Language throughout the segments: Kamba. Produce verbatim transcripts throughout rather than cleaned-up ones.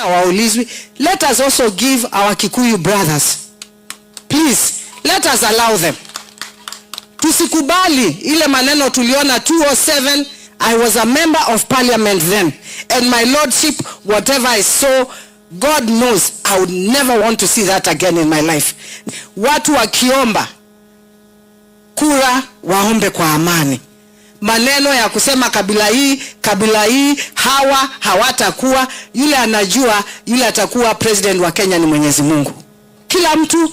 Waulizwi. Let us also give our Kikuyu brothers. Please, let us allow them. Tusikubali ile maneno tuliona two oh seven. I was a member of parliament then. And my lordship, whatever I saw, God knows, I would never want to see that again in my life. Watu wakiomba kura waombe kwa amani. Maneno ya kusema kabila hii, kabila hii, hawa hawatakuwa, yule anajua, yule atakuwa president wa Kenya ni Mwenyezi Mungu. Kila mtu,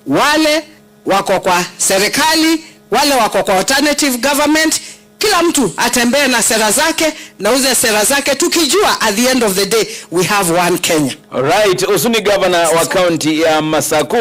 wale wako kwa serikali, wale wako kwa alternative government, kila mtu atembee na sera zake, na uze sera zake, tukijua at the end of the day we have one Kenya. Alright, ũsu nĩ gavana wa kaunti ya Masaku,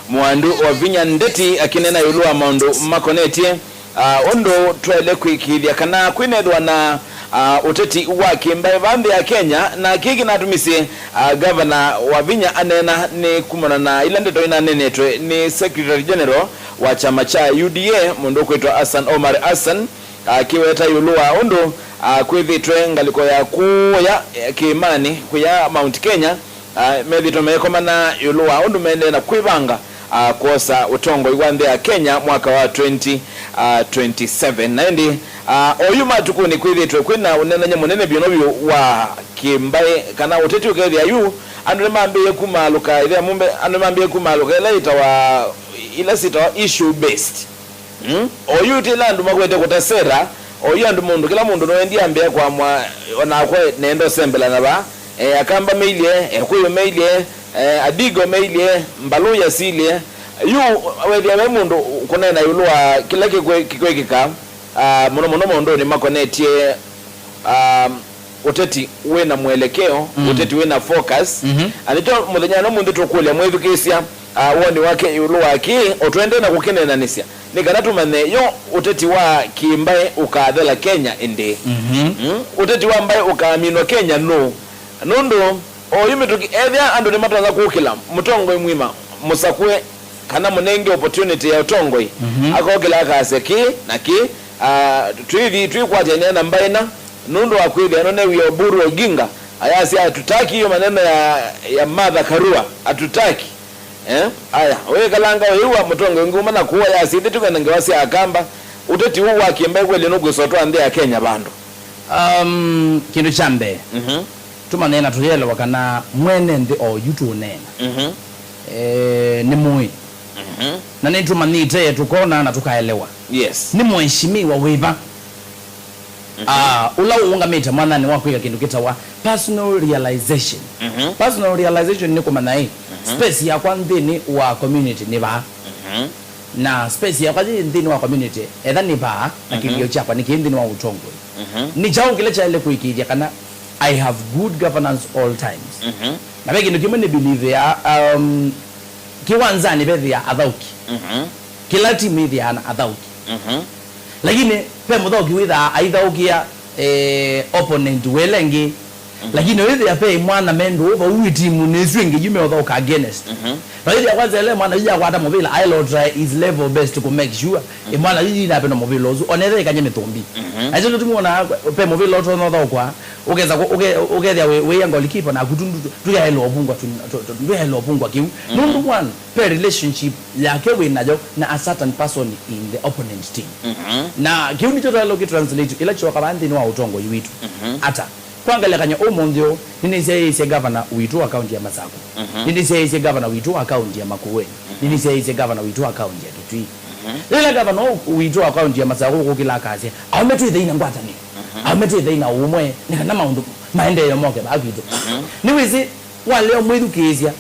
Mwandu Wavinya Ndeti, akĩneena ĩũlũ wa maũndũ makonetye, ah, ũndũ twaĩle kwĩkĩĩthya kana kwĩnethĩwa na, ah, ũteti wa kĩmbaĩ va nthĩ ya Kenya, na kĩĩ kĩnatumisye, ah, gavana Wavinya aneena nĩ kumana na ila ndeto inanenetwe nĩ Secretary General wa kyama kya U D A, mũndũ ũkwĩtwa Hassan Omar Hassan, akĩweta ĩũlũ wa ũndũ, ah, kwĩthĩtwe ngalĩko ya kũya, eh, kĩĩmanĩ kũya Mount Kenya, ah, methĩtwe mekomana ĩũlũ wa ũndũ maendee na kwĩvanga, ah, kwosa ũtongoi wa nthĩ ya Kenya mwaka wa twenty, ah, twenty-seven. Na ĩndĩ, ah, oyu matukũnĩ kwĩthĩtwe kwĩna ũneenany'a mũnene vyũ na vyũ wa kĩmbaĩ kana ũteti ũkethĩa yu andũ nĩmambĩĩe kumaalũka, ĩthĩa mumbe, andũ nĩmambĩĩe kumaalũka ĩla ĩtawa, ila syĩtawa issue based. Mm? Oyu ti ĩla andũ makwete kũta sera, oyu andũ mũndũ, kĩla mũndũ noendi ambĩa kwamwa, onakwa nenda ũsembela na va, e, Akamba meilye, Ekũyũ meilye, e, Adigo meilye, Mbaluya silye. Yu wethĩa ve mũndũ kũneena ĩũlũ wa kĩla kĩkwĩ-, kĩkwĩkĩka, ah, mũno mũno maũndũnĩ makonetye, ah, ũteti wĩna mwelekeo, mm, ũteti wĩna focus. Mhm. Na nĩkyo mũthenya ũmũnthĩ tũkũlya mwĩthukĩĩsya, ah, woni wake ĩũlũ wa kĩĩ, o tũendee na kũkĩneenanĩsya, nĩ kana tũmanye yo ũteti wa kĩmbaĩ ũkathela Kenya ĩndĩĩ. Mhm. Mm? Ũteti wa mbaĩ ũkaminwa Kenya nũũ? Nũndũ oyu mĩtũkĩ, ethĩa andũ nĩmatonya kũkĩla mũtongoi mwima mũsakũe, kana mũnenge opportunity ya ũtongoi, mhm, akokĩla akasya kĩĩ na kĩĩ, ah, twĩthi twĩkwatyanĩa na mbaĩ ĩna, nũndũ wa kwĩthĩa nũnewie Oburu Oginga ayasya, "Hatutaki hiyo maneno ya, ya Martha Karua, hatutaki." Eh? Aya, ũyĩkalanga ũyĩw'a mũtongoi ũngĩ uma na kũũ ayasya, "Ithyĩ tũkwenda ngewa sya Akamba." Ũteti ũũ wa kĩmbaĩ kweli nũkwĩsa ũtwaa nthĩ ya Kenya vandũ? Um, kĩndũ kya mbee, mhm, tũmanye na tũyelewa kana mwene nthĩ oyu tũũneena, mhm, eh, nĩ mũĩ. Mhm. Na nĩtũmanyĩte, tũkona na tũkaelewa. Yes. Nĩ mũheshimiwa wĩva? Mhm. Ah, ũla ũũngamĩte mwananĩ wa kwĩka kĩndũ kĩtawa personal realization. Mhm. Personal realization nĩ kũmanya ĩ, mhm, space yakwa nthĩnĩ wa community nĩ vaa. Mhm. Na space yakwa yĩ nthĩnĩ wa community, etha nĩ vaa, na, mhm, kĩlio kyakwa nĩ kĩĩ nthĩnĩ wa ũtongoi. Mhm. Nĩ kyaũ kĩla kyaĩle kũĩkĩĩthya kana I have good governance all times? Mhm. Na ve kĩndũ kĩmwe nĩ believe ya, um, kĩwanzanĩ vethĩa athaũki. Mhm. Kĩla timu ĩthĩaa na athaũki. Mhm. Lakini ve mũthaũki wĩthaa aithaũkĩa, eh, opponent wĩla ĩngĩ. Mhm. Lakini wĩthĩa ve mwana mendũ vau ĩtimunĩ ĩsu ĩngĩ yu meũthaũka against. Mhm. Na wĩthĩa kwanza ele mwana yu yakwata mũvĩla, aĩle o try his level best to make sure, mhm, ĩ mwana yu yinapena mũvĩla ũsu, onethe ĩkanye mĩtũmbi. Mhm. Na isu tũtimwona ve mũvĩla ũtonya ũthaũkwa, ũkesa kũ-, ũke-, ũkethĩa wĩ, wĩya goalkeeper naku tu ndu-, tu-, ndũyaĩle ũvungwa tu-, tu-, tu-, ndũyaĩle ũvungwa kĩu. Mhm. Nũndũ mwana, ve relationship yake wĩ nayo na a certain person in the opponent team. Mhm. Na kĩu nĩkyo twaĩle ũkĩtranslate ĩla kyoka vaa nthĩnĩ wa ũtongoi witũ. Mhm. Ata? Kwa ngelekany'o, ũmũnthĩ ũũ, nĩnĩsyaĩĩsye gavana witũ wa kaunti ya Masaku. Mhm. Nĩnĩsyaĩĩsye gavana witũ wa kaunti ya Makueni. Mhm. Nĩnĩsyaĩĩsye gavana witũ wa kaunti ya Kitui. Mhm. Yĩla gavana ũũ witũ wa kaunti ya Masaku ũkũkĩla akasya, "Aũme twĩthei na ngwatanĩo. Mhm. Aũme twĩthei na ũmwe, nĩ kana maũndũ maendeeo moke vaa kwitũ." Mhm. Nĩwĩsĩ, walea ũmwĩthukĩĩsya,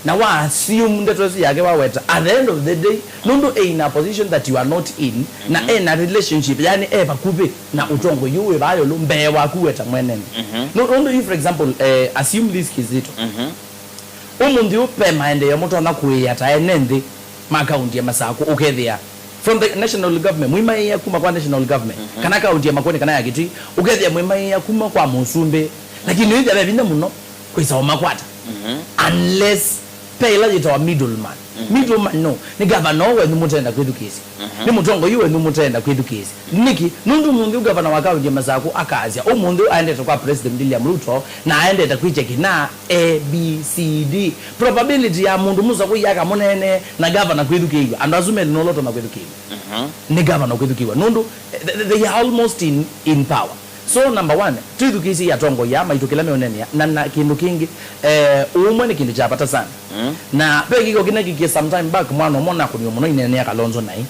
na wa assume ndeto ĩsu yake waweta, at the end of the day, nũndũ e in a position that you are not in, na, mhm, e na relationship, yani e vakuvĩ na, mhm, ũtongoi ũũ wĩ vaa ĩũlũ mbee waku weta mwene nthĩ. Mhm. Nũ-, nũndũ you, for example, eh, assume this Kizito. Mhm. Ũmũnthĩ ũũ ve maendeeo mũtonya kũĩĩa ta ene nthĩ ma kaunti ya Masaku, ũkethĩa from the national government, mwĩmaĩĩa kuma kwa national government, mhm, kana kaunti ya Makueni kana ya Kitui, ũkethĩa mwĩmaĩĩa kuma kwa mũsumbĩ, lakini wĩthĩa ve vinya mũno kwĩsa ũmakwata. Mhm. Unless ve ĩla yĩtawa middleman. Middleman no. Nĩ gavana ũũ wenyu mũtenda kwĩthukĩĩsya. Nĩ mũtongoi wenyu mũtenda kwĩthukĩĩsya. Nĩkĩ? Nũndũ ũmũnthĩ ũũ gavana wa kaunti ya Masaku akaasya, ũmũnthĩ ũũ aendete kwa President William Ruto, na aendete kwĩtya kĩna A B C D. Probability ya mũndũ mũsakũi akamũneenee na gavana kwĩthukĩĩw'a, andũ asu melĩ nũla ũtonya kwĩthukĩĩw'a. Nĩ gavana kwĩthukĩĩw'a. Nũndũ, eh, they, they are almost in, in power. So, number one, twĩthukĩĩsye atongoi aa maitũ kĩla meũneenea, na, na kĩndũ kĩngĩ, eh, ũũmwe nĩ kĩndũ kya vata sana. Na ve kĩko kĩna kĩkie sometime back, mwana ũmwe nakũniwe mũno ineenea Kalonzo naĩ.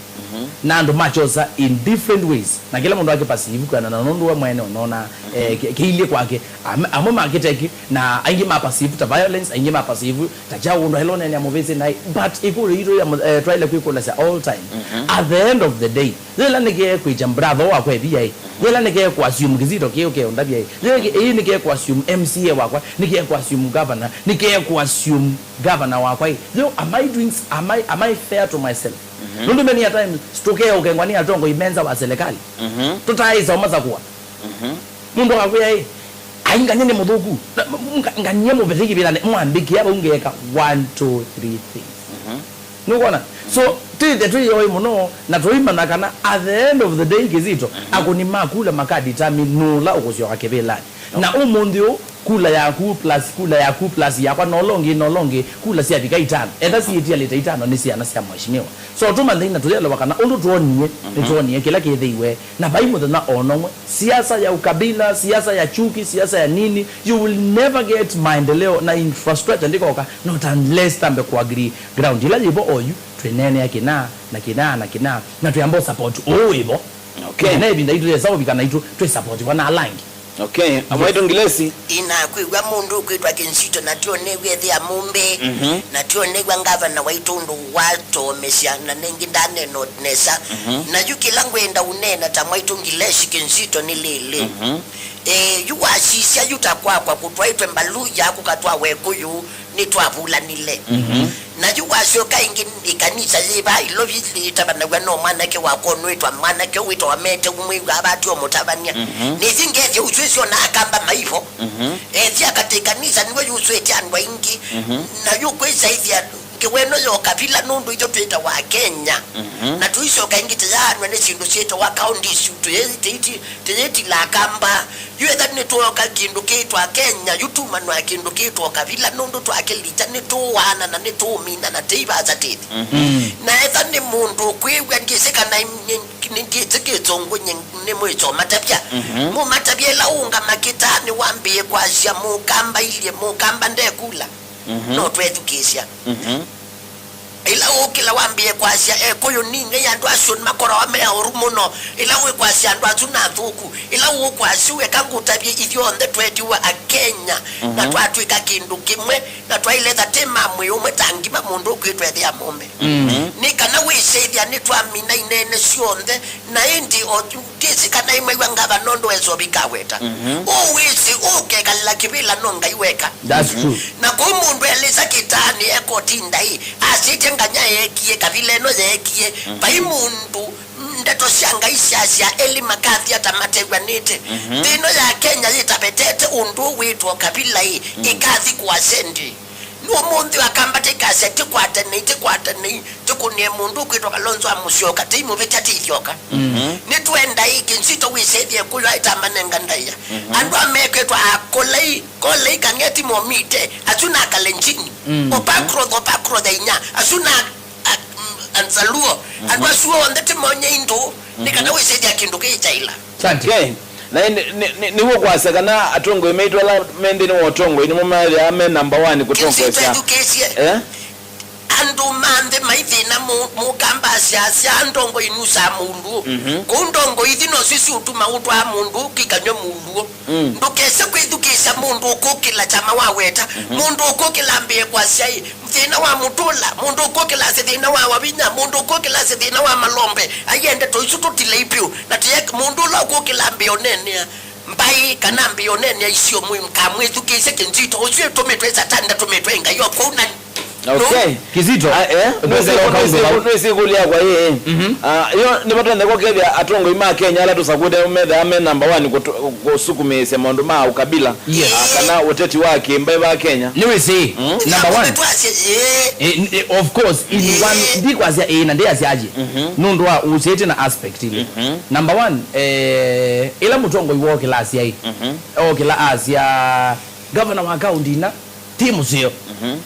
Na andũ makyosa in different ways. Na kĩla mũndũ akĩpasivu kwĩanana na nũndũ we mwene ũnona, eh, kĩ-, kĩilyĩ kwake. Am-, amwe makĩteki, na aingĩ mapasivu ta violence, aingĩ mapasivu ta kyaũ ũndũ aĩla ũneenea mũvĩsĩ naĩ. But ĩkũlyo yitũ ya mũ-, eh, twaĩle kwĩkũlasya all time. At the end of the day, yĩla nĩkekwĩkya brother wakwa ĩvia ĩ, yĩla nĩkekũassume Kizito kĩĩ ũkeũndavya ĩ, yĩla kĩ-, ĩĩ nĩkekũassume M C A wakwa, nĩkekũassume governor, nĩkekũassume governor wakwa ĩ, yo, am I doing s-, am I, am I fair to myself? Nũndũ many a times tũkeũkengwa nĩ atongoi menza wa serikali. Tũtaaĩsa ũmasakũa. Mũndũ akakwĩa ĩ, aingany'a nĩ mũthũku. Na, m-, m-, nga-, ngany'a mũvĩte kĩvĩlanĩ, mwambĩkĩa vau ngeeka one, two, three things. Nũkwona? So, twĩthe twĩ yoi mũno, na tũimanya kana at the end of the day, Kizito, akũni ma kula makadetermine nũla ũkũsyoka kĩvĩlanĩ. Na ũmũnthĩ ũũ, kula yaku plus kula yaku plus yakwa, na ũla ũngĩ, na ũla ũngĩ, kula syavika itano. Etha siĩtialĩte itano nĩ syana sya mheshimiwa. So, tũmanye na tũyelewa kana ũndũ twonie, nĩtwonie kĩla kĩthĩiwe. Na vai mũthenya o nomwe, siasa ya ukabila, siasa ya chuki, siasa ya nini, you will never get maendeleo na infrastructure ndĩkoka, not unless tambe kũ agree ground ila yĩvo oyu, twĩneenea kĩna, na kĩna, na kĩna, na twĩamba support ũũ wĩvo. Okay. Na ĩvinda itũ yesa ũvika na itũ twĩ supportiwa na ala angĩ. Okay, amwaitũ Ngilesi. Inakwĩw'a mũndũ ũkwĩtwa Kizito na tionew'a ethĩa mũmbe, na tionew'a ngavana waitũ ũndũ watomesya, na nengĩ ndaneno nesa. Na yu kĩla ngwenda ũneena ta mwaitũ Ngilesi Kizito nĩ lĩlĩ. E, yu wasisya yu ta kwakwa kũtwaĩtwe Mbaluya kũkatwawa Ĩkũyũ, nĩtwavulanile. Na yu wasyoka ĩngĩ ĩkanisa yĩva Ilovi yĩtavanaw'a no mwanake wakwa ũnũĩtwa mwanake wĩtawa Mete umwĩw'a avati o mũtavany'a. Nĩthi ngethya ũswĩsyo na Akamba maivo. Ethya katĩ kanisa nĩwe yuswĩte andũ aingĩ. Na yu kwĩsa ĩthya ngewa ĩno ya ũkavila nũndũ ithyĩ twĩtawa Akenya. Na tũisyoka ĩngĩ tĩyaanw'a nĩ syĩndũ syĩtawa counties, tũyĩtĩiti-, tĩyĩtila Akamba. Yu etha nĩtwooka kĩndũ kĩĩtwa Kenya, yu tumanwa kĩndũ kĩĩtwa ũkavila, nũndũ twakĩlikya nĩtũũaana na nĩtũũmina na tĩivasa tĩthi. Na etha nĩ mũndũ ũkwĩw'a, ndyĩsĩ kana nĩ-, nĩ-, ndyĩsĩ kĩsũngũ nyie nĩ mwĩsoma tavya. Mũmatavya ĩla ũũngama kĩtaanĩ wambĩĩe kwasya, "Mũkamba ilye, Mũkamba ndekula." No twethukĩĩsya. Ĩla ũũkĩla wambĩĩe kwasya, "Ekũyũ ning'ei, andũ asu nĩmakorawa me aũru mũno." Ĩla ũĩkwasya, "Andũ asu nĩ athũku." Ĩla ũũkwasya, "Eka ngũtavye, ithyonthe twetiwa Akenya, na twatw'ĩka kĩndũ kĩmwe, na twailethya tĩ ma mwĩĩ ũmwe ta ngima mũndũ ũkwĩtwa ethĩa mũmbe." Nĩ kana wĩsĩthya nĩtwamina inene syonthe, na ĩndĩ o ndyĩsĩ kana ĩmwew'a ngavana ũndũ wesa ũvikaweta. Ũwĩsĩ ũũkekalĩla kĩvĩla no Ngai weka. That's true. Na kũu mũndũ elĩsa kĩtaanĩ ekotinda ĩ, asĩtye nganya yeekie, kavila ĩno yeekie. Vai mũndũ, ndeto sya Ngai syasya elĩ makathi ata matew'anĩte. Nthĩ ĩno ya Kenya yĩtapetete ũndũ wĩtwa kavila ĩ, ĩkathi kũasendi. Nĩ ũmũnthĩ Akamba tĩkasya, "Tĩkwatanei, tĩkwatanei, tĩkũnĩe mũndũ ũkwĩtwa Kalonzo wa Musyoka, tĩimũvĩtya tĩithyoka." Nĩtwenda ĩ Kizito wĩsethye kũywa ĩtamanenga ndaĩa. Andũ amekwĩtwa Akolei, Kolei Kang'eti Momite, asu na Kalenjini. Opakroth, Opakroth ya inya, asu na, a, mm, Anzaluo. Andũ asu onthe tĩmonye indũ, nĩ kana wĩsethya kĩndũ kĩĩ kyaila. Asante. Okay. Na nĩ, nĩ, nĩ, nĩw'o kwasya kana atongoi maitũ ala me nthĩnĩ wa ũtongoi nĩmo methĩawa me number one kũtongoesya. Kĩsitwethukĩĩsye. Eh? Andũ ma nthĩ mai thĩna mũ-, Mũkamba asya, asya ndongoi nusaa mũndũ. Kũu ndongoi ithi nosyo siũtuma ũtwaa mũndũ ũkĩkanywa mũluo. Ndũkese kwĩthukĩĩsya mũndũ ũkũkĩla kyama waweta. Mũndũ ũkũkĩla ambĩe kwasya ĩ, thĩna wa mũtũla, mũndũ ũkũkĩla asĩ thĩna wa wavinya, mũndũ ũkũkĩla asĩ thĩna wa malombe. Aiye ndeto isu tũtilei vyũ, na tũye mũndũ ũla ũkũkĩla ambĩe ũneenea mbaĩ kana ambĩe ũneenea isio mwĩ-, kamwĩthukĩĩsye Kĩnzito. Ũsu ĩtũmĩtwe ĩ Satani, ndatũmĩtwe ĩ Ngai. O kwoou na Okay. Kizito, ah, eh? Ndwĩsĩ kũlya kwa yĩĩ. Mhm. Ah, yo nĩvatonyeka kethĩa atongoi ma Kenya ala tũsakwĩte methaa me number one kũtu- kũsukumĩĩsya maũndũ ma ũkabila. Yes. Ah, kana ũteti wa kĩmbaĩ va Kenya. Nĩwĩsĩ, mm, number one. Twasye, eh. Eh, n- eh, of course, in one, ndikwasya ĩĩ na ndĩasya aje. Mhm. Nũndũ wa ũsĩtĩ na aspect ile. Mhm. Number one, eh, ĩla mũtongoi wokĩla asya ĩ. Mhm. Okĩla asya, governor wa county ina ti mũseo. Mhm.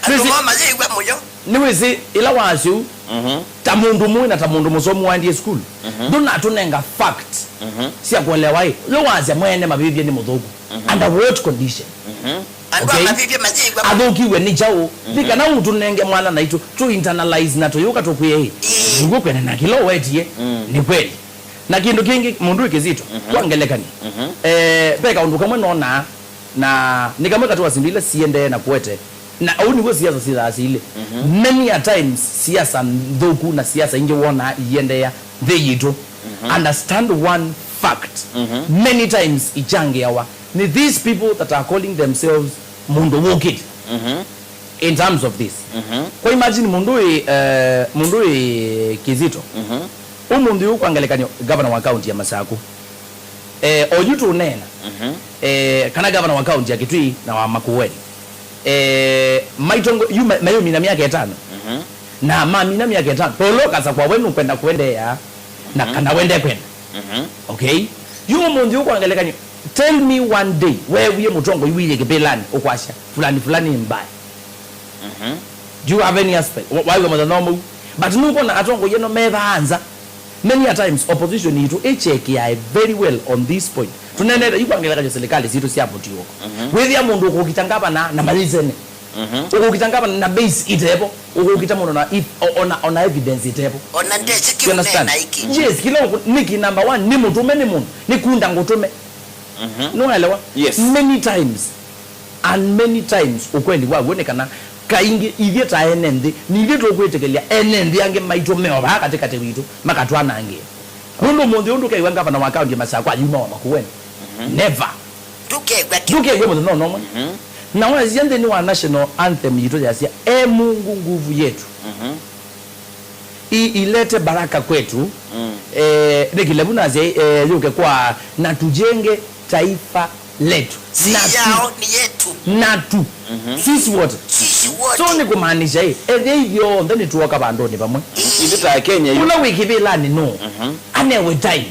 Andũ moo mayĩw'a mũyo. Nĩwĩsĩ ĩla wasya ũu, mhm, ta mũndũ mũĩ na ta mũndũ mũsomu waendie school, mhm, ndũnatũnenga fact, mhm, sya kũelewa ĩ, yo wasya mwene mavĩvye nĩ mũthũku. Mhm. Under what condition? Mhm. Andũ, okay, a mavĩvye mayĩw'a. Athũkiwe nĩ kyaũ? Mhm. Nĩ kana ũtũnenge mwana naitũ tũ internalize na tũyũka tũkwĩe ĩ, ĩĩ, nĩguo kwene na kĩla ũwetie, mm, nĩ kweli. Na kĩndũ kĩngĩ, mũndũ wĩ Kizito, mhm, kwa ngelekany'o, mhm, eh, ve kaũndũ kamwe nonaa, na nĩ kamwe katĩ wa syĩndũ ila siendee na kũete, na ũu nĩw'o siasa syĩthaa syĩlĩ. Mhm. Many a times, siasa nthũku na siasa ingĩ wonaa iendeea nthĩ yitũ. Mhm. Understand one fact. Mhm. Many times ikyangĩawa nĩ these people that are calling themselves mũndũ wũkĩte. Mhm. In terms of this. Mhm. Kwa imagine mũndũ wĩ, eh, mũndũ wĩ Kizito. Mhm. Ũmũnthĩ ũyũ kwa ngelekany'o, governor wa county ya Masaku. Eh, oyu tũneena. Mhm. Eh, kana governor wa county ya Kitui na wa Makueni. Eh, maitongo, yu ma- mayũmina myaka ĩtano. Mhm. Na mamina myaka ĩtano. Paulo Kasakwa we nũkwenda kũendeea na, mhm, kana wende kwenda. Mhm. Okay? Yu ũmũnthĩ ũyũ kwa ngelekany'o, tell me one day weewie mũtongoi wĩie kĩvĩlanĩ ũkwasya fulani fulani ni mbaya. Mhm. Do you have any aspect? Wa- waiw'a mũthenya ũmwe? But nũkwona atongoi eno methaa nza. Many a times opposition yitũ ĩchekiae very well on this point. Tũnenete yu kwa ngelekany'o serikali sitũ sya mũtiũko. Mhm. Wĩthĩa mũndũ ũkũkita ngavana na mayĩsene. Mhm. Ũkũkita ngavana na base itevo. Ũkũkita mũndũ na if- o- ona, ona evidence itevo. Ona ndesĩ. You understand? Kĩũnena iki. Yes, kĩla ũkũ- nĩkĩ number one, nĩ mũtũme nĩ mũndũ, nĩ kunda ngũtũme. Mhm. Nĩwaelewa? Yes. Many times, and many times, ũkweli waw'o nĩ kana kaingĩ ithyĩ ta ene nthĩ, nĩ ithyĩ tũkwĩtĩkĩlya ene nthĩ angĩ maitũ me o vaa katĩkatĩ witũ, makatwanangĩa. Nũndũ ũmũnthĩ ũũ ndũkew'a ngavana wa kaunti ya Masakũ ayuma wa Makueni. Mhm. Never. Ndũkew'a kĩ- Ndũkew'a mũthenya o na ũmwe. Mhm. Na wasisya nthĩnĩ wa national anthem yitũ yasya, "E Mungu nguvu yetu." Mhm. I- ilete baraka kwetu. Mm. Eh, nĩ kĩlĩvu nasya, eh, yũke kwa, na tujenge taifa letu. Si yao, ni yetu. Na tu. Mhm. Sisi wote. Sisi wote. So nĩ kũmaanisha ĩ, ethĩa ithyonthe nĩtũoka vandũnĩ vamwe. Ithyĩ ta Akenya yu. Ũla wĩ kĩvĩlanĩ nũ? Mhm. Anewe time.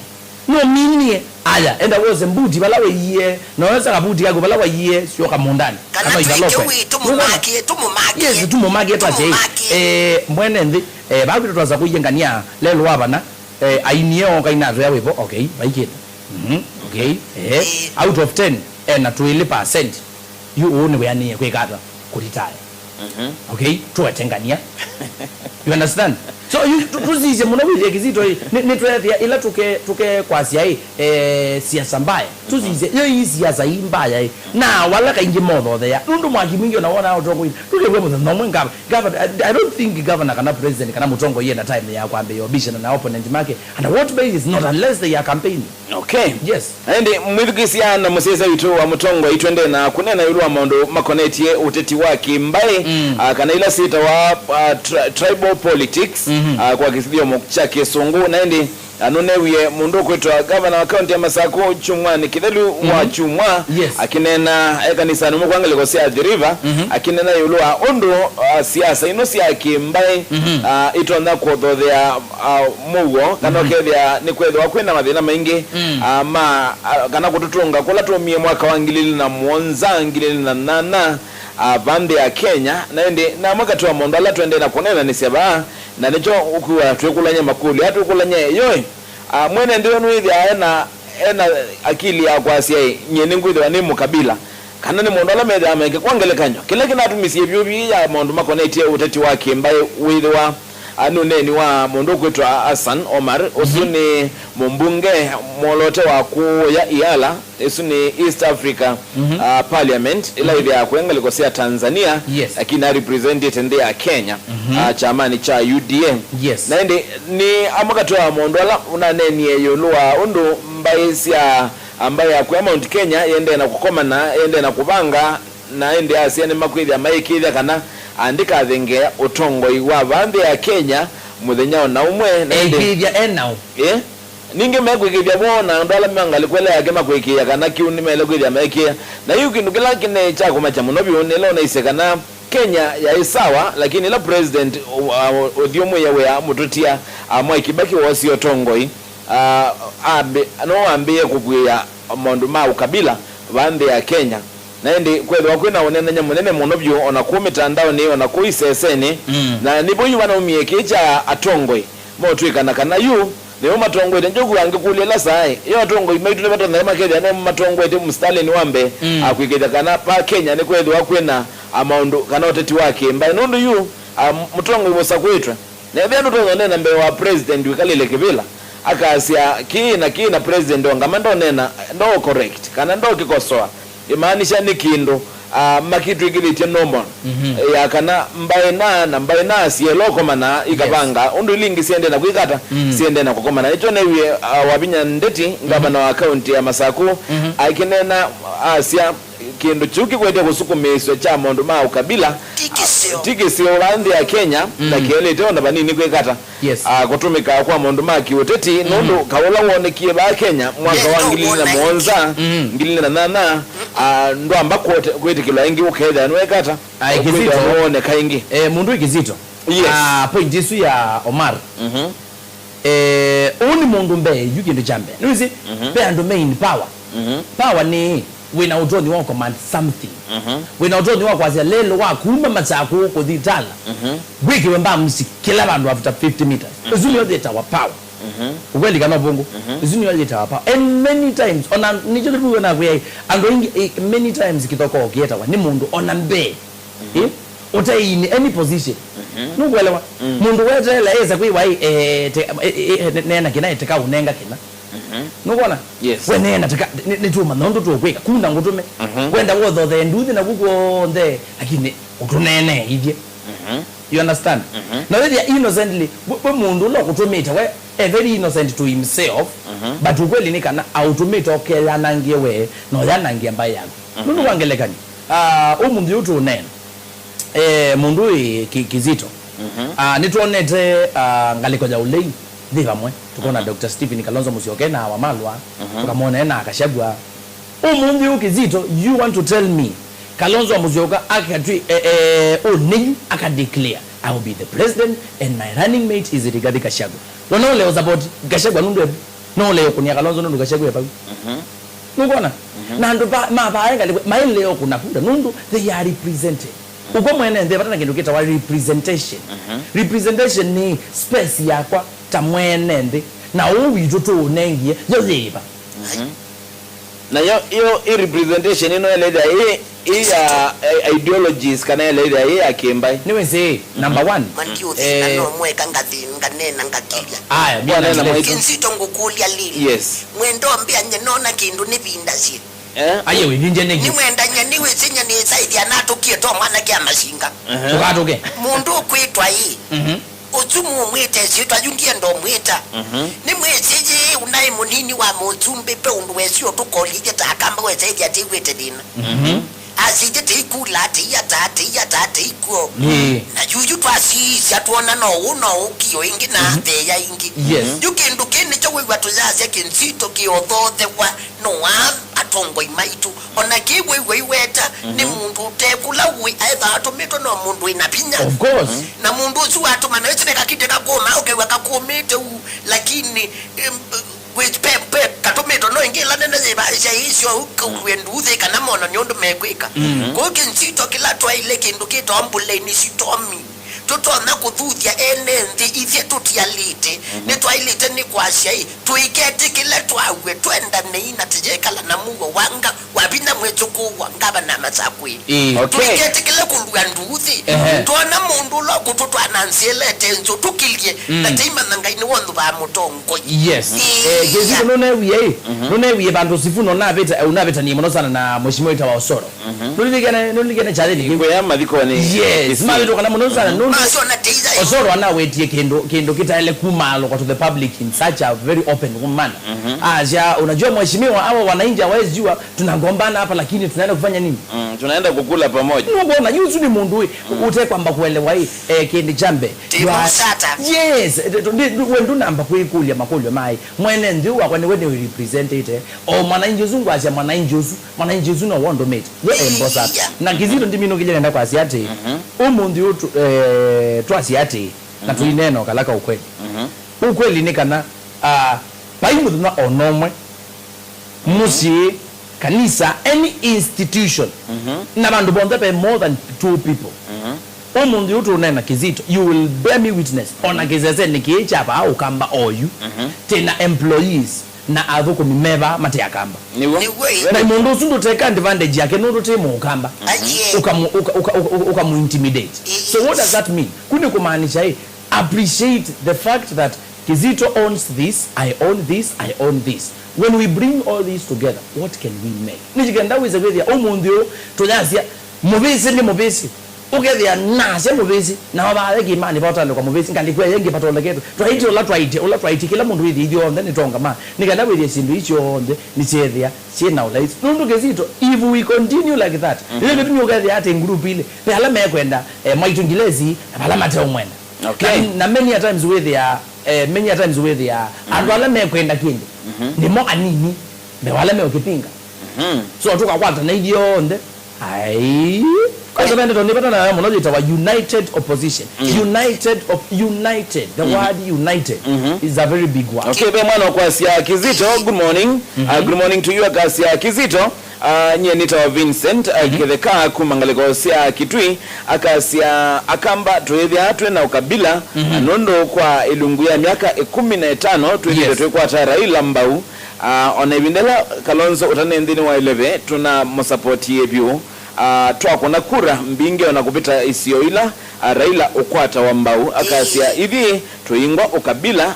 Nũminie. Aya, enda wose mbuti vala waiie, na wosa kabuti kaku vala waiie, syoka mũũndanĩ. Kana kana twĩke ithalokwe. Wĩ, tũmũmakĩe, tũmũmakĩe. Yes, tũmũmakĩe twasye, tũmũmakĩe. Eh, mwene nthĩ, eh, vau twasa kũiengania lelo wa vana, eh, ainie oka inatwea wĩvo, okay, vaikĩte. Mhm, okay, eh, eh, out of ten, eh, na twĩlĩ percent, yu ũũ nĩwĩanĩie kwĩka ata? Kũritaya. Mhm. Okay, tũetengania. You understand? So, you, tu- tusisye mũno wĩthĩa Kizito ĩ, nĩ- nĩtwethĩa ĩla tũke- tũkekwasya ĩ, eh, siasa mbaya. Tusisye, yo ii siasa ii mbaya ĩ. Na wala kaingĩ mothothea. Nũndũ mwaki mwingĩ ona wona ũtongoi. Tũkew'a mũthenya ũmwe ngava- ngava- I, I don't think governor kana president kana mũtongoi ena time ya kwambĩĩa obisha na opponent make. And what basis? Not unless they are campaigning. Okay. Yes. Na ĩndĩ mwĩthukĩĩsya na mũsyaĩĩsya witũ wa mũtongoi, twendee na kũneena ĩũlũ wa maũndũ makonetye ũteti wa kĩmbaĩ, mm, ah, kana ila syĩtawa, ah, tri- tribal politics, mhm, ah, kwa kĩthyomo kya Kĩsũngũ. Na ĩndĩ, ah, nũneewie mũndũ ũkwĩtwa gavana wa kaunti ya Masakũ kyumwanĩ kĩthelu wa, mhm, kyumwa, yes, akĩneena e kanisanĩ ũmwe kwa ngalĩko sya Athi River, mhm, akĩneena ĩũlũ wa ũndũ, ah, siasa ino sya kĩmbaĩ, mhm, ah, itonya kũthothea ah, mũuo, kana, mhm, ũkethĩa nĩkwethĩwa kwĩna mathĩna maingĩ, mm, ah, ma, ah, kana kũtũtũnga kũla twaumie mwaka wa ngili ilĩ na mũonza, ngili ilĩ na nyanya, ah, va nthĩ ya Kenya. Na ĩndĩ namwe katĩ wa maũndũ ala tũendee na kũneenanĩsya vaa, na nĩkyo ũkwĩw'a twĩkũlany'a makũlyo aa twĩkũlany'a ĩ, yoĩ, ah, mwene nthĩ ũyũ nĩwĩthĩaa ena, ena akili ya kwasya ĩ, nyie nĩngwĩthĩwa nĩ mũkabila? Kana nĩ maũndũ ala methĩawa maĩke. Kwa ngelekany'o, kĩla kĩnatumisye vyũ vii ya maũndũ makonetye ũteti wa kĩmbaĩ wĩthĩwa, a, nĩ ũneeni wa mũndũ ũkwĩtwa Hassan Omar, ũsu, mhm, nĩ mũmbunge mwoloote wa kũũya Iala, ĩsu nĩ East Africa, mhm, a, Parliament, ĩla, mhm, ĩthĩawa kũya ngalĩko sya Tanzania, yes, lakini arepresentĩte nthĩ ya Kenya, mhm, a, kyamanĩ kya U D A. Yes. Na ĩndĩ nĩ amwe katĩ wa maũndũ ala ũnaneenie ĩũlũ wa ũndũ mbaĩ sya a, mbaĩ ya kũya Mount Kenya yendee na kũkomana, yendee na kũvanga, na ĩndĩ asya nĩmakwĩthĩa maĩkĩĩthya kana andĩkathengea ũtongoi wa va nthĩ ya Kenya mũthenya o na ũmwe, na ĩndĩ eĩkĩĩthya e naũ? Ĩ? Ningĩ mekwĩkĩĩthya vo na andũ ala me ngalĩko ĩla yake makwĩkĩĩa kana kĩu nĩmaĩle kwĩthĩa maĩkĩĩa. Na yu kĩndũ kĩla kĩnĩ kya kũmakya mũno vyũ nĩ ĩla ũnaisye kana Kenya yaĩ sawa, lakini ĩla president ũ-, ũ-, ũthyũmũĩe wĩa mũtũtia, a, Mwai Kibaki woosie ũtongoi, a, ambi-, no ambĩĩe kũvw'ĩĩa maũndũ ma ũkabila va nthĩ ya Kenya. Na ĩndĩ kwethĩwa kwĩna ũneenany'a mũnene mũno vyũ, o na kũu mĩtandaonĩ, o na kũu isesenĩ, mm, na nĩvo yu vanaumie kĩĩ kya atongoi motw'ĩkana kana yu nĩo matongoete. Njoku angĩkũlya ĩla saa ĩ, yo atongoi maitũ nĩmatonya makethĩa nĩmo matongoete mũsitalĩnĩ wa mbee, mm, a kwĩkĩĩthya kana va Kenya nĩkwethĩwa kwĩna, a, maũndũ kana ũteti wa kĩmbaĩ, nũndũ yu, a, mũtongoi mũsakwĩtwe. Na ethĩa ndũtonya ũneena mbee wa president wĩkalĩle kĩvĩla, akasya kĩĩ na kĩĩ, na president ongama ndoneena, ndo correct, kana ndokĩkosoa, ĩmaanisha nĩ kĩndũ, ah, makĩtw'ĩkĩthĩtye normal, mhm, ya kana mbaĩ na, na mbaĩ na siela ũkomana, yes, ikavanga ũndũ ila ingĩ siendee na kwĩka ata, mm, siendee na kũkomana. Nĩkyo neewie, ah, Wavinya Ndeti, ngavana, mhm, wa kaunti ya Masaku, mhm, akĩneena, asya, kĩndũ kĩu kĩkwete kũsukumĩĩsw'a kya maũndũ ma ũkabila, ti kĩseo, ti kĩseo va nthĩ ya Kenya, na, mm, kĩelete o na vanini kwĩka ata, yes, ah, kũtũmĩka kwa maũndũ ma kĩũteti, mm, nũndũ kaũ ũla woonekie vaa Kenya mwaka, yes, wa no ngili ilĩ na mũonza, mm, ngili ilĩ na nyanya, ah, ndwamba kũte-, kwĩtĩkĩlwa ĩngĩ, ũkethĩa nĩweka ata, ai, Kizito, kwĩthĩwa nĩwooneka ĩngĩ. Eh, mũndũ ĩ Kizito. Yes. Ah, point ĩsu ya Omar. Mhm. Eh, ũũ nĩ mũndũ mbee yu kĩndũ kya mbee. Nĩwĩsĩ, mhm, ve andũ me in power. Mhm. Power nĩ wĩna ũtonyi wa command something. Mhm. Wĩna ũtonyi wa kwasya lelũ wa kuma Masaku kũthi Tala. Mhm. Wĩkĩwe mbamsi kĩla vandũ after fifty meters. Mhm. Ĩsu nĩyo yĩtawa power. Mhm. Ukweli kana ũvũngũ? Mhm. Ĩsu nĩyo yĩtawa power. And many times, ona nĩkyo kĩtumi wĩona kwĩa andũ aingĩ, eh, many times kĩthoko kĩetawa nĩ mũndũ ona mbee. Mhm. Eh? Ũte in any position. Mhm. Nũkwelewa? Mm. Mũndũ weteela esa kwĩwa, eh, te-, eh, eh, eh, ne-, neena kĩna, ĩteka ũnenga kĩna. Mhm. Nũkwona? Yes. We neena teka, nĩ, nĩtũũmanya ũndũ tũkwĩka. Kunda ngũtũme. Mhm. Wenda wothothee nduthi naku kw'onthe, lakini ũtũneeneithye. Mhm. You understand? Mhm. Na wĩthĩa innocently, we, we mũndũ ũla ũkũtũmĩte, we, a very innocent to himself, mhm, but ukweli nĩ kana aũtũmĩte ũkeyanangie we, na ũyanangia mbaĩ yaku. Mhm. Nũndũ wa ngelekany'o, ah, ũmũnthĩ ũyũ tũũneena, eh, mũndũ wĩ Ki-, Kizito. Mhm. Ah, nĩtwonete, ah, ngalĩko ya ũlei nthĩ vamwe. Tũkona, mhm, Doctor Stephen Kalonzo Musyoka na Wamalwa, mhm, tũkamwona na Gachagua. Ũmũnthĩ ũyũ Kizito, you want to tell me Kalonzo Musyoka akatwi, eh, eh, ũnĩu aka declare, "I will be the president and my running mate is Rigathi Gachagua." We no ũle ũsupport Gachagua nũndũ e-, no ũle ũkũnia Kalonzo nũndũ Gachagua e vau. Mhm. Nũkwona? Mhm. Na andũ pa-, ma paenga lĩkwe, maĩle o kũna kura, nũndũ they are represented. Ũko mwene nthĩ, vata na kĩndũ kĩtawa representation. Mhm. Representation nĩ space yakwa ta mwene nthĩ, na ũũ witũ tũũnengie, yo yĩva? Mhm. Na yo, yo ĩ representation ĩno ĩlethĩa ĩ, ĩ ya, eh, ideologies kana ĩlethĩa ĩ ya kĩmbaĩ. Nĩwĩsĩ, mhm, number one. Mandiũthi, eh, na no mweka ngathi, nganena, ngakilya. Aya, bwana, na mwanena mwaitũ. Kizito ngũkũlya lili. Yes. Mwenda ũmbĩa nye nona kĩndũ nĩvindasye. Eh? Aye, wĩthingye nĩkĩ? Nĩmwenda nye nĩwĩsĩ nye nĩsaithya natũkie to mwanake amasinga. Ehe. Tũkatũke. Mũndũ ũkwĩtwa ĩ. Mhm. Ũsu mũmwĩte syĩtwa yu ndienda ũmwĩta. Mhm. Nĩmwĩsĩ yĩ ũnaĩ mũnini wa mũsumbĩ pe ũndũ wesi ũtũkolilye ta akamba wesaithya tĩwĩte thĩna. Mhm. Asĩtye tĩikula, tĩiata, tĩiata, tĩikw'o. Ĩĩ. Na yuyu twasiisya twona no ũũ no ũkio ĩngĩ na, mhm, atheya ĩngĩ. Yes. Yu kĩndũ kĩ nĩkyo wĩw'a tũyasya Kizito kĩothoothewa no a atongoi maitũ. Ona kĩw'ĩw'a iweta nĩ, mhm, mũndũ ũtekũla ũĩ aetha atũmĩtwe no mũndũ wĩna vinya. Of course. Na mũndũ ũsu watũma na ĩsu nĩ kakite kakũma ũkew'a kakũmĩte u, lakini, em, Wĩ-, pe, pe, katũmĩtwe no ĩngĩ ĩla nene yĩvaĩsya ĩsyo ũkũlw'e nduuthĩ kana monany'o ũndũ mekwĩka. Mm. Kũu Kizito kĩla twaĩle kĩndũ kĩtawa mbũleni sitomi. Tũtonya kũthuthya ene nthĩ ithyĩ tũtialĩte. Mhm. Nĩtwaĩlĩte nĩ kwasya ĩ, tũiketĩkĩle twaw'e twendanei na tũyĩkala na muo wa nga wa vinya mwĩsũkũũ wa ngavana Masakwĩ. Ĩĩ. Okay. Tũiketĩkĩle kũlw'a nduuthĩ. Ehe. Twona mũndũ Ũla ũkũtũtwaa na nzĩa ĩla ĩte nzeo, tũkĩlye, na tĩimanya Ngai nĩwe ũnthũvaa mũtongoi. Yes. Eh, Kĩzito nũneewie ĩ? Nũneewie vandũ Sifuno navĩta, eh, ũnavĩtanie mũno sana na Mheshimiwa Ita wa Osoro. Nũlilikene, nũlilikene kyathĩnĩ kĩu? Kwĩa mathikonĩ. Yes, mavĩtũkana mũno sana. Nũndũ Masyo na teitha. Osoro anawetie kĩndũ, kĩndũ kĩtaele kumaalũka to the public in such a very open manner. Asya, unajua mheshimiwa, hawa wananchi hawawezi jua tunagombana hapa, lakini tunaenda kufanya nini? Mm, tunaenda kukula pamoja. Nũkwona, yu ũsu nĩ mũndũ ĩ, ũtekwamba kũelewa ĩ, eh, kĩndĩ kya mbee. Table sata. Yes, eh, ndũ- ndũ- we ndũnamba kwĩkũlya makũlyo maĩ. Mwene nthĩ ũũ wakwa nĩwe nĩwĩrepresentĩte. O mwananchi ũsu ngwasya mwananchi ũsu, mwananchi ũsu no wondũmĩte. We embosa. Yeah. Na Kĩzito ndiminũkĩlye nenda kwasya atĩ, ũmũnthĩ ũũ tũ- eh, twasya atĩ, na tũineena o kala ka ũkweli. Ũkweli nĩ kana, ah, vai mũthenya o nomwe, mũsyĩ, kanisa, any institution, na vandũ vonthe ve more than two people. Ũmũnthĩ ũũ tũũneena Kĩzito, you will bear me witness, ona kĩsesenĩ kĩĩ kya vaa Ũkamba oyu, tĩna employees na athũkũmi me vaa mate Akamba. Nĩw'o. Nĩw'o ĩ. Na mũndũ ũsu ndũteka advantage yake nũndũ tĩ Mũũkamba. Aye. Ũkamu- ũka- ũka- ũka- ũkamu intimidate. So what does that mean? Ku nĩ kũmaanisha ĩ, appreciate the fact that Kizito owns this, I own this, I own this. When we bring all these together, what can we make? Nĩkenda wĩse kwĩthĩa ũmũnthĩ ũũ tũyasya mũvĩsĩ nĩ mũvĩsĩ. Ũkethĩa nasya mũvĩsĩ, nao vaaya kĩĩmanĩ vaũtandĩkwa mũvĩsĩ, ngalĩko ĩyo ĩngĩ vatondeketwe. Twaĩtye ũla twaĩtye, ũla twaĩtye, kĩla mũndũ wĩthĩ ithyonthe nĩ tongama. Nĩkenda wĩthĩa syĩndũ ii syonthe nĩsyeethĩa syĩ na ũlaisi. Nũndũ Kizito, if we continue like that, ĩla ĩtumi ũkethĩa atĩ ngulupu ilĩ, ve ala mekwenda, eh, Mwaitũ Ngilesi, na vala mateũmwenda. Okay. Na, na many a times wĩthĩa, eh, many a times wĩthĩa, andũ ala mekwenda kĩndũ, nĩmo anini, ve ala meũkĩpinga. So tũkakwatana ithyonthe. Ai. Kwanza vende tondũ nĩvatanayo mũno yĩtawa united opposition. United of united. The word united is a very big word. Okay, ve mwana ũkwasya Kizito, good morning. Uh, good morning to you, akasya Kizito. Uh, nyie nĩtawa Vincent, uh, Kĩtheka kuma ngalĩko sya Kitui, akasya Akamba twĩthĩa twĩ na ũkabila, na nũndũ kwa ĩlungu ya myaka ĩkũmi na ĩtano twĩthĩtwe twĩkwata Raila mbau. Ah, ona ĩvinda ĩla Kalonzo ũtanĩ nthĩnĩ wa ĩleve, tũnamũsapotie vyũ. Ah, twakũna kura mbingĩ ona kũvĩta isio ila, ah, Raila ũkwatawa mbau, akasya, "Ithyĩ tũingwa ũkabila."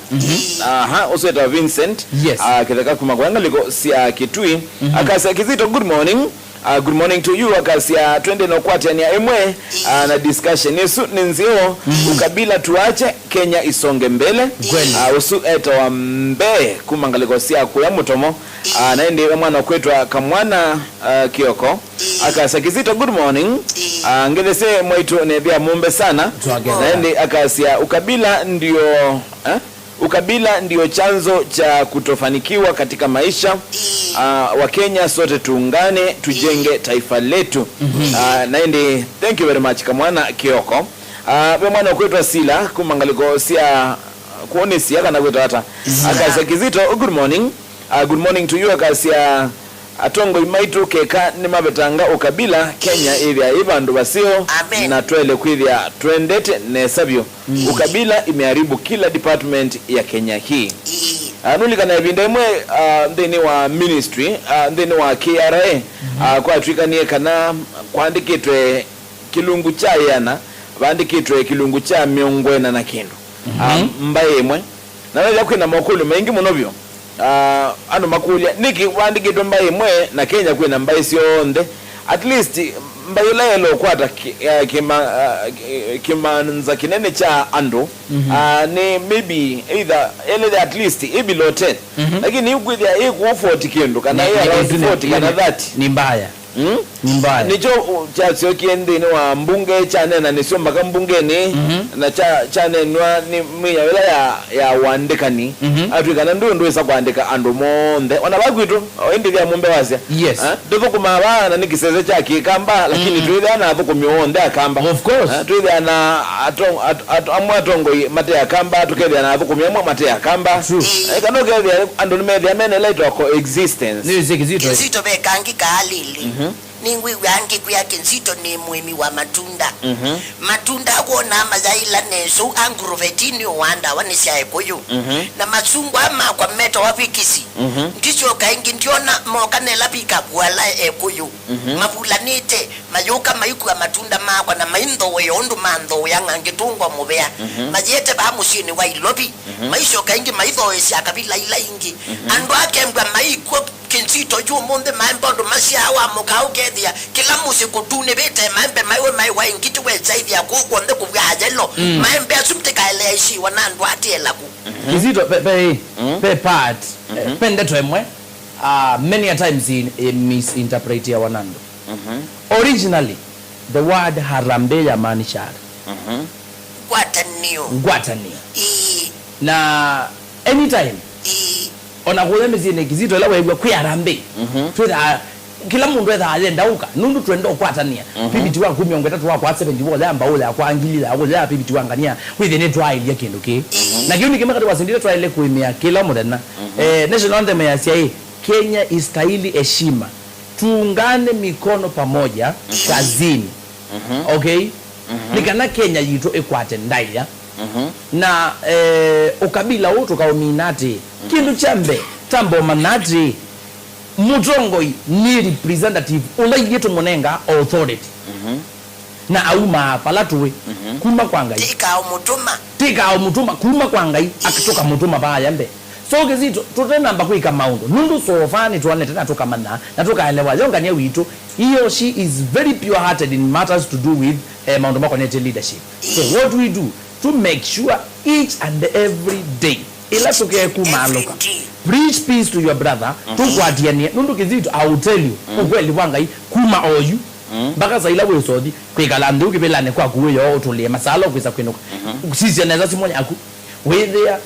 Aha, ũsu etawa Vincent. Yes. Ah, Kĩtheka kuma kwa ngalĩko sya Kitui. Akasya, "Kizito, good morning." Ah, good morning to you, akasya, "Twende na ũkwatĩanĩa ĩmwe, ah, na discussion ĩsu nĩ nzeo. Ukabila tuache, Kenya isonge mbele." Kweli. Ah, ũsu etawa Mbee kuma ngalĩko sya kũya Mũtomo. Ah, na ĩndĩ mwana ũkwĩtwa Kamwana, ah, Kioko. Akasya, "Kizito, good morning. Ah, ngethesye mwaitũ nethĩa mũmbe sana." Twakethela. Na ĩndĩ akasya, "Ukabila ndio, eh? Ukabila ndio chanzo cha kutofanikiwa katika maisha. Ah, Wakenya sote tuungane, tujenge taifa letu." Ah, na ĩndĩ, thank you very much, Kamwana Kioko. Ah, ve mwana ũkwĩtwa Sila, kuma ngalĩko sya kwonĩsya kana kwĩtwa ata. Akasya, "Kizito, good morning." Ah, good morning to you, akasya, "Atongoi maitũ keka nĩmavetanga ũkabila, Kenya ĩthĩa ĩ vandũ vaseo, na twaĩle kwĩthĩa twendete nesa vyũ. Ũkabila imeharibu kila department ya Kenya hii." Ah, nũlikana ĩvinda ĩmwe, ah, nthĩnĩ wa ministry, ah, nthĩnĩ wa K R A, ah, kwatw'ĩkanie kana kwandĩkĩtwe kĩlungu kya ĩana, vandĩkĩtwe kĩlungu kya mĩongo ĩna na kĩndũ. Ah, mbaĩ ĩmwe. Na wethĩa kwĩna mokũlyo maingĩ mũno vyũ. Ah, andũ makũlya, "Nĩkĩ vandĩkĩtwe mbaĩ ĩmwe na Kenya kwĩna mbaĩ syonthe?" At least, mbaĩ ĩla yaĩle ũkwata kĩ- eh, kĩma- ah, kĩ- kĩmanza kĩnene kya andũ, ah, nĩ maybe either, ĩlĩthe at least ĩ below ten. Lakini ĩkwĩthĩa ĩ kũũ forty kĩndũ, kana ĩ around forty kana thirty. Nĩ mbaya. Mm? Nĩ mbaya. Nĩkyo, uh, kyasyokie nthĩnĩ wa mbunge, kyaneena nĩsyo mpaka mbungenĩ, na kya- kyaneenwa nĩ mĩao ĩla ya, ya ũandĩkani. Atw'ĩka na ndũĩ ndwĩsa kũandĩka andũ monthe. Ona vaa kwitũ, o ĩndĩ thĩa mũmbe wasya. Yes. Ah, ndĩthũkũmaa vaa na nĩ kĩsese kya Kĩkamba, lakini twĩthĩa na athũkũmi onthe Akamba. Of course. Ah, twĩthĩa na atong- at- at- amwe atongoi mate Akamba, tũkethĩa na athũkũmi amwe mate Akamba. True. Eh, kana ũkethĩa andũ nĩmethĩa mena ĩla ĩtawa coexistence. Nĩwĩsĩ Kizito. Kizito ve kangĩ kaalĩlĩ. Nĩngwĩw'aa ngĩkwĩa Kizito nĩ mũĩmi wa matunda. Mhm. Matunda wonaa mayaĩla nesa ũu, anguruvetini ũwandawa nĩ sya Ekũyũ. Mhm. Na masungwa aa makwa metawa vikisi. Mhm. Ndisyoka ĩngĩ ndyona moka nela pickup wala Ekũyũ. Mhm. Mavulanĩte, mayũka maikua matunda makwa na mainthooea ũndũ manthooea ng'angĩtũngwa mũvea. Mhm. Mayĩete vaa mũsyĩnĩ wa Ilovi. Mhm. Maisyoka ĩngĩ maithooesya akavila ila ingĩ. Mhm. Andũ akembwa maikw'a Kizito yu ũmũnthĩ maembe ũndũ masyaa wamũka ũkethĩa kĩla mũsyĩ kũtunĩvĩte maembe maiwe maiwa ĩngĩ tiwekyaĩthya kũu kw'onthe kũvwaa yelo. Mm. Maembe asu mtĩkaelea isiwa na andũ atĩela ku. Kizito, pe, pe, Mm. pe part, eh, Mhm. pe ndeto ĩmwe, uh, many a times in, in misinterpretiawa na andũ. Mhm. Originally, the word harambee yamaanisha Mhm. ngwatanĩo. Ngwatanĩo. Ĩĩ. Na anytime, Ĩĩ. ona kũya mĩsyĩnĩ Kizito ĩla weew'a kwĩ harambee, Mhm. twĩthaa, kĩla mũndũ ethaa yenda ũka, nũndũ twenda ũkwatanĩa. Mhm. Piviti wa kumi mĩongo ĩtatũ wakwa seventy woya mbaũ yakwa ngili ya kũya piviti wa ngania, kwĩthĩ nĩtwaĩlya kĩndũ kĩĩ. Ĩĩ. Na kĩu nĩ kĩmwe katĩ wasindile twaĩle kũĩmĩa kĩla mũthenya. Mhm. Eh, national anthem yasya ĩ, Kenya istahili heshima. Tuungane mikono pamoja, Mhm. kazini. Mhm. Okay? Mhm. Nĩ kana Kenya yitũ ĩkwate ndaĩa. Mhm. Na, eh, ũkabila ũũ tũkaũmina atĩ, Mhm. kĩndũ kya mbee, tamba ũmanya atĩ, mũtongoi nĩ representative ũla ithyĩ tũmũnenga authority. Mhm. Na aumaa vala tũĩ, Mhm. kuma kwa Ngai. Tĩkaũmũtũma. Tĩkaũmũtũma kuma kwa Ngai, Ĩĩ. tũkamũtũma vaya mbee. So, Kizito, tũtenamba kwĩka maũndũ, nũndũ so far nĩtwonete na tũkamanya, na tũkaelewa, yo ngania witũ, he or she is very pure-hearted in matters to do with, eh, maũndũ makonetye leadership. So, Ĩĩ. what we do to make sure each and every day, ĩla tũkekumaalũka, Every day. Preach peace to your brother, Mhm. tũkwatianie, nũndũ Kizito, I will tell you, Mhm. ũkweli wa Ngai, kuma oyu, Mhm. mpaka saa ila wĩsothi, kwĩkala nthĩ ũkĩvĩlanĩ kwaku wĩoo ũtũlĩe masala ũkwĩsa kwĩnũka. Mhm. Sisya nesa simũ yaku. Wĩthĩa,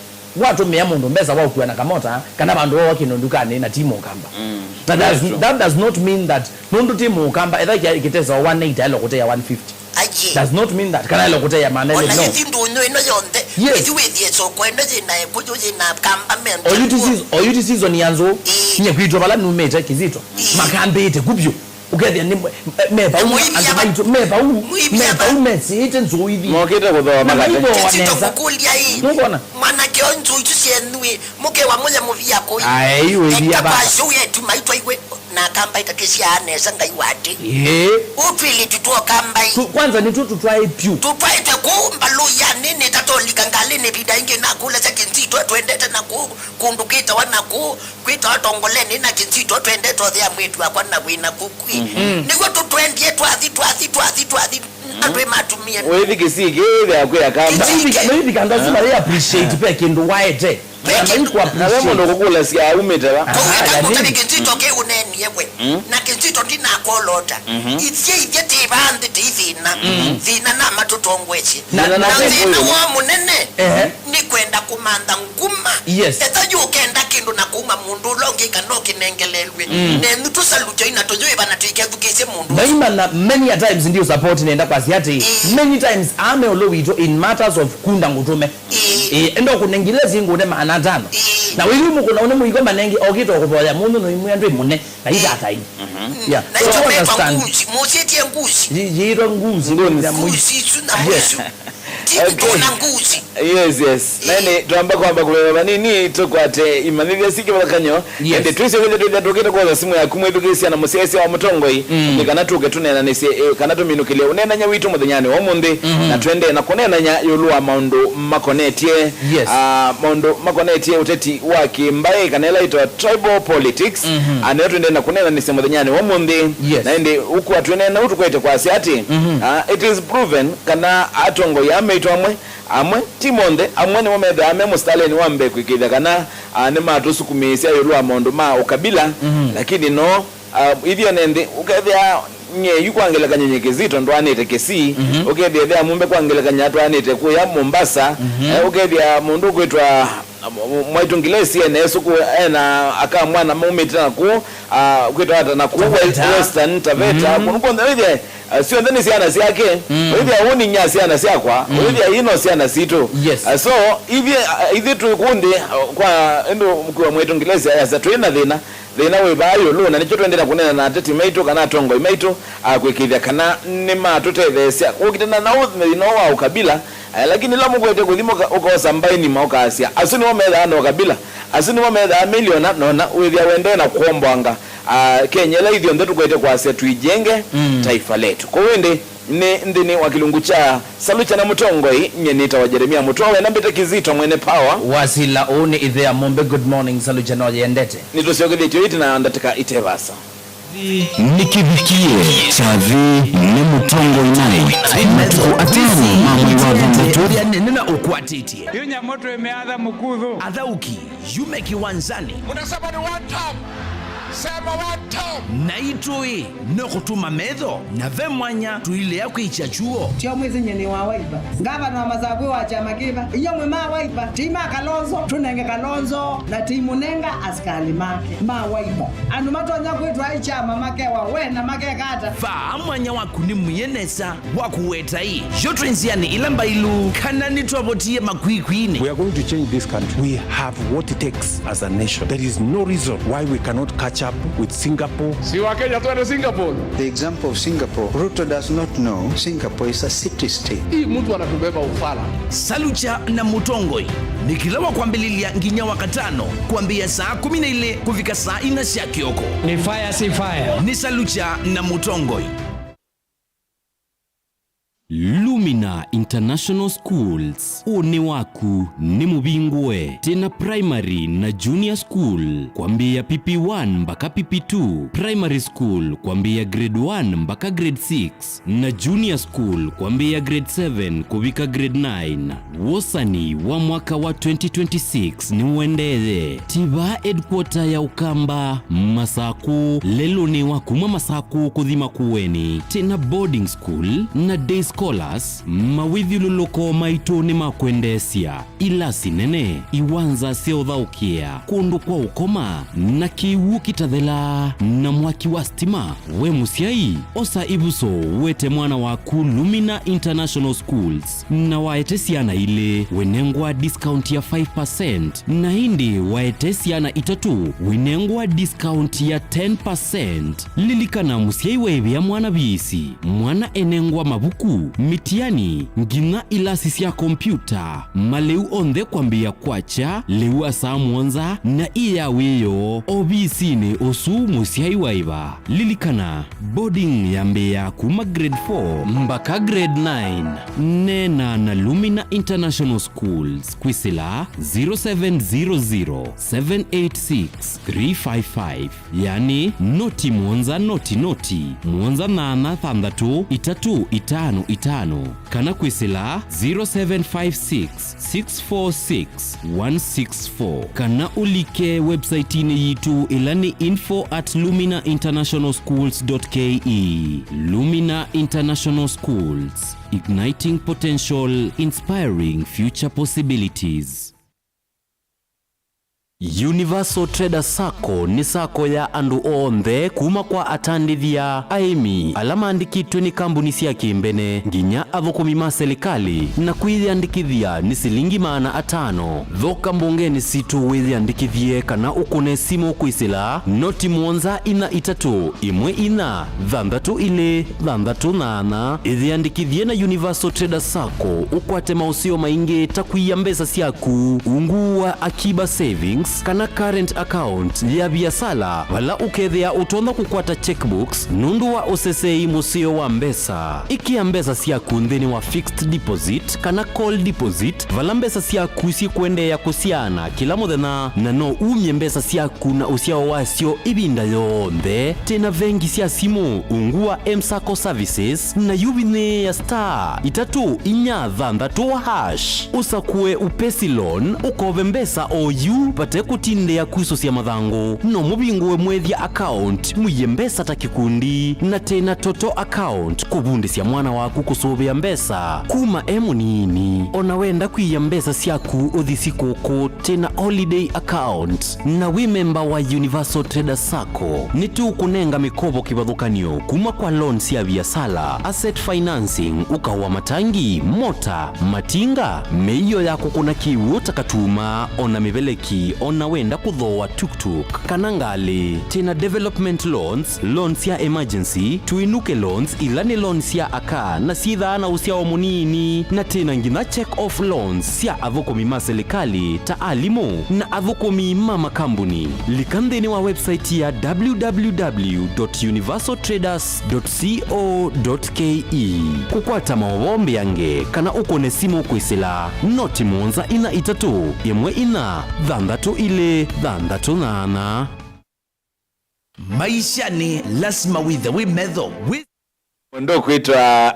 watũmĩa mũndũ mbesa waũkua na kamota, kana vandũ wooa kĩndũ ndukanĩ na ti mũkamba. Mm. That does, That's true. that does not mean that nũndũ ti mũkamba, etha kĩa-, kĩtesa one eighty aĩle kũtea one fifty. Aye. Does not mean that. Kana aĩle kũtea maana Ona ĩno. Ĩthi ndũnyũ ĩno yonthe. Yes. Ĩthi wĩthie soko ĩno yĩna Ekũyũ, yĩna kamba mento. Oyuti season, oyuti season ya nzũ. Ĩĩ. Nye kwitũ vala numĩte Kizito. Ĩĩ. Makambĩte ku vyũ. Ũkethĩa nĩ mwe-, me vau, Mũimya andũ va-, maitũ, me vau, mũimya me va-, vau mesĩĩte nzũithi. Mokĩte kũthooa na makate. Maithooa Kizito nesa. Ngũkũlya ĩ, Nũkwona? Mwanake o nzũi isu syenyu ĩ, mũkewa mũya mũvia kũi. Ai, wĩvia Eka baba. Kwa show yetu maitwa iwe, na kambai takĩsyaa nesa Ngai wate. Ĩĩ. Ũtwĩlĩtu twokambai. Tu-, kwanza nĩ tu tũtwaĩ pyu. Tũtwaĩtwe kũu mbalũyanĩ, nĩtatolika ngalĩnĩ ĩvinda ĩngĩ nakũlasya Kizito twendete na kũu, kũndũ kwĩtawa na kũu. Kwĩtawa Tongoleni na Kizito twendete ũthea mwĩĩtu wakwa na wĩna kũkwĩ. Mhm. Nĩw'o tũtwendie twathi, twathi, twathi, twathi, andũ ĩ matumie. Wĩthi kĩsii kĩĩ wĩthĩa kwĩ akamba. Kĩsii kĩĩ. Nĩwĩthika, nĩwĩthika andũ asu maĩ appreciate ve kĩndũ waete. Ve kĩndũ. Na ve mũndũ ũkũkũlasya aumĩte va. Kũwĩta mũtavĩ Kizito kĩĩ ũneenie we. Mm. Na Kizito ndinakolota. Mhm. Ithyĩ, ithyĩ tĩ vaa nthĩ tĩ thĩna. Mm. Thĩna na matũtongoesye. Na, na, na na thĩna woo mũnene. Ehe. Nĩ kwenda kũmantha nguma. Yes. Etha yũkenda kĩndũ na kũuma mũndũ ũla ũngĩ kana ũkĩnengelelw'e. Mm. Nenyu tũsalutyo ina tũyũĩva na tũikethukĩĩsye mũndũ ũsu. Naima na many a times ndio support nenda kwasya atĩ, Ĩĩ. Many times ame ũlũ witũ in matters of kunda ngũtũme. Ĩĩ. Ĩĩ, enda ũkũnengile zingu ne maana atano. Ĩĩ. Na wĩu mũkũna ũne mũiko manenge okĩte ũkũvoya mũndũ no imwe andũ imũne. Na itatai. Mhm. Yeah. Na so ito meta understand. Nguzi, mũsyĩtie nguzi. Yi-, yĩtwa nguzi. Nguzi. Na mũi-, nguzi isu na yes. Mũisu. Ti okay. Tũna nguzi. Yes, yes. Ĩĩ. Na ĩndĩ twamba kwamba kũveva vanini tũkwate imanyĩthya si kĩvathũkany'o. Yes. Ĩndĩ twĩsĩ vĩndĩ twĩthĩa tũkĩte kwosa simũ yaku mwĩthukĩĩsya na mũsyaĩĩsya wa mũtongoi. Mm. Nĩ kana tũke tũneenanĩsye, eh, kana tũminũkĩlye ũneenany'a witũ mũthenyanĩ wa ũmũnthĩ. Mhm. Na tũendee na kũneenany'a ĩũlũ wa maũndũ makonetye, yes. Ah, maũndũ makonetye ũteti wa kĩmbaĩ kana ĩla ĩtawa tribal politics. Mhm. Ah, nĩyo twendee na kũneenanĩsya mũthenyanĩ wa ũmũnthĩ. Yes. Na ĩndĩ ũkwatwĩneena ũu tũkwete kwasya atĩ, mhm, ah, it is proven kana atongoi aa maitũ amwe, amwe, ti monthe, amwe nĩmo methĩawa me mũsitalĩnĩ wa mbee kũĩkĩĩthya kana, ah, nĩmatũsukumĩĩsya ĩũlũ wa maũndũ ma ũkabila, mhm, lakini no, ah, ithyĩ ene nthĩ ũkethĩa nyie yu kwa ngelekany'o nyie Kizito ndwaanĩte Kisii, mhm, ũkethĩa ethĩa mumbe kwa ngelekany'o atwaanĩte kũya Mombasa, mhm, eh, ũkethĩa mũndũ ũkwĩtwa, ah, mwaitũ Ngilesi ene Esũkũ ena aka mwana maumĩte na kũu, ah, kwĩtwa ata na kũu Taveta. Western, Taveta, mhm, kũndũ kw'onthe wĩthĩe Ah, syonthe nĩ syana syake. Mm. Ũĩthĩa ũũ nĩ inyia syana syakwa, mm, ũĩthĩa ii no syana sitũ. Yes. Ah, so, ithyĩ, ah, ithyĩ twĩ kũndĩ, ah, kwa ĩndũ mkuwa mwaitũ Ngelesi ayasa, twĩ na thĩna, thĩna wĩ vaa ĩũlũ, na nĩkyo twendete kũneena na ateti maitũ kana atongoi maitũ, ah, kwĩkĩĩthya kana nĩmatũtetheesya kũkitana na ũ-, thĩna ũũ wa ũkabila. Ah, lakini ĩla mũkwete kũthi mũka-, ũkosa mbaĩ nima ũkaasya, asu nĩmo methaa na ũkabila, asu nĩmo methaa miliona, nona wĩthĩa wendee na kũomboanga. Ah, Kenya ĩla ithyonthe tũkwete kwasya tuijenge, mm, taifa letu. Kwoou ĩndĩ, nĩ nthĩnĩ wa kĩlungu kya Salucha na Mũtongoi, nyie nĩtawa Jeremia Mũtwa, wena mbĩte Kizito Mwene Power. Wasila, ũũ nĩ Ĩthea Mũmbe. Good morning, Salucha, no yendete. Nĩtũsyokethĩtye ĩtina ndatĩka ite vaasa. Nĩkĩvikie kyathi nĩ Mũtongoi Night, matukũ atano ma mwei wa thanthatũ. Nĩ na ũkwatĩtye. Yu nyamũ twĩmĩatha mũkuthũ. Athaũki, yume kĩwanzanĩ. Unasema ni one term. Sema one term. Na itũĩ no kũtũma metho, na ve mwanya tũilea kwĩkya kyuo. Tio mwĩsĩ nyie nĩ wa Wiper. Ngavana wa Masaku wa kyama kĩva? Inyuĩ mwĩ ma Wiper. Ti ma Kalonzo, tũnenge Kalonzo, na ti mũnenga asikalĩ make. Ma Wiper. Andũ matonya kwĩtwa ai kyama makewa we na makeka ata? Vaa mwanya waku nĩ mwie nesa. Wa kũweta ĩ, yo twĩ nzĩanĩ ĩla mbailu, kana nĩtwavotie makwikwiinĩ? We are going to change this country. We have what it takes as a nation. There is no reason why we cannot catch up with Singapore. Si wa Kenya twende Singapore? The example of Singapore, Ruto does not know Singapore is a city state. Hii mtu anatubeba ufala. Salucha na Mũtongoi nĩ kĩla wa kwambĩlĩlya nginya wa katano, kwambĩĩa saa kũmi na ilĩ kũvika saa ina sya kĩoko. Ni fire, si fire. Nĩ Salucha na Mũtongoi. Lumina International Schools, ũnĩ waku nĩ mũvingũe. Twĩ na primary na junior school kwambĩĩa P P one mbaka P P two, primary school kwambĩĩa grade one mbaka grade six, na junior school kwambĩĩa grade seven kũvika grade nine. Wosani wa mwaka wa twenty twenty-six nĩũendee. Ti vaa headquarter ya Ũkamba, Masakũ, lelũnĩ wa kuma Masakũ kũthi Makueni. Twĩ na boarding school na day scholars. Mawĩthyũlũlũko maitũ nĩ ma kwendeesya, ilasi nene, iwanza sya ũthaũkĩa, kũndũ kwa ũkoma, na kĩw'ũ kĩtathela, na mwaki wa stima. We mũsyai, osa ĩvuso wete mwana waku Lumina International Schools, na waete syana ilĩ, wĩnengwa discount ya five percent, na ĩndĩ waete syana itatũ, wĩnengwa discount ya ten percent. Lilikana, mũsyai waĩvĩa mwana viisi, mwana enengwa mavuku, mĩtiani, nginya ilasi sya kompyuta. Malĩu onthe kwambĩĩa kwakya lĩu wa saa mũonza na ĩ ya wĩoo ovisinĩ ũsu mũsyai waĩva. Lilikana, boarding yambĩĩa kuma grade four mbaka grade nine. Neena na Lumina International Schools kwĩsĩla zero seven zero zero, seven eight six, three five five. Yani, noti mũonza noti noti, mũonza nyanya thanthatũ itatũ itano itano, kana kwĩsĩla zero seven five six, six four six, one six four, kana ũlike website-inĩ yitũ ĩla nĩ info at lumina international schools dot K E. Lumina International Schools, igniting potential, inspiring future possibilities. Universal Trader Sacco nĩ sacco ya andũ onthe, kuma kwa atandĩthya, aĩmi, ala maandĩkĩtwe nĩ kambuni sya kĩmbene, nginya athũkũmi ma silikalĩ, na kwĩyĩandĩkĩthya nĩ silingi maana atano. Thoka mbongenĩ sitũ wĩyĩandĩkĩthye kana ũkũne simũ kwĩsĩla noti mũonza inya itatũ ĩmwe inya thanthatũ ilĩ thanthatũ nyanya. Ĩyĩandĩkĩthye na Universal Trader Sacco ũkwate maũseo maingĩ ta kũia mbesa syaku ungu wa Akiba Savings kana current account ya viasala, vala ũkethĩa ũtonya kũkwata checkbooks nũndũ wa ũsesei mũseo wa mbesa. Ĩkĩa mbesa syaku nthĩnĩ wa fixed deposit kana call deposit, vala mbesa syaku syĩkũendeea kũsyaana kĩla mũthenya, na no umye mbesa syaku na ũsyao wasyo ĩvinda yonthe. Twĩ na vengi sya simũ ungu wa M-Sacco Services, na yu vinyĩĩa star itatũ inya thanthatũ hash, ũsakũe Upesi Loan, ũkove mbesa o yu vate Kũtindĩa kusũsya mathangũ, no mũvingũe mwĩthya account, mũie mbesa ta kĩkundi, na tena Toto account, kũvundĩsya mwana waku kũsũvĩa mbesa kuma e mũnini. Ona wenda kwia mbesa syaku ũthi sikũkũ, tena holiday account, na wĩ memba wa Universal Traders Sacco, nĩtũkũnenga mĩkovo kĩvathũkany'o kuma kwa loan sya viasala, asset financing, ũkao wa matangi, mota, matinga, mĩio ya kũkũna kĩw'ũ ta katuma, ona mĩveleki, ona wenda kũthooa tuktuk kana ngalĩ. Twĩna development loans, loans sya emergency, tũinũke loans, ila nĩ loans sya aka na syĩthaa na ũsyao mũnini, na twĩna nginya check off loans sya athũkũmi ma silikalĩ ta alimũ na athũkũmi ma makambuni. Lika nthĩnĩ wa website ya w w w dot universal traders dot co dot k e. Kũkwata maũvoo mbĩange kana ũkũne simũ kwĩsĩla noti mũonza inya itatũ ĩmwe inya thanthatũ ilĩ thanthatũ nyanya. Maisha nĩ lasima wĩthe wĩ metho wĩ Mũndũ ũkwĩtwa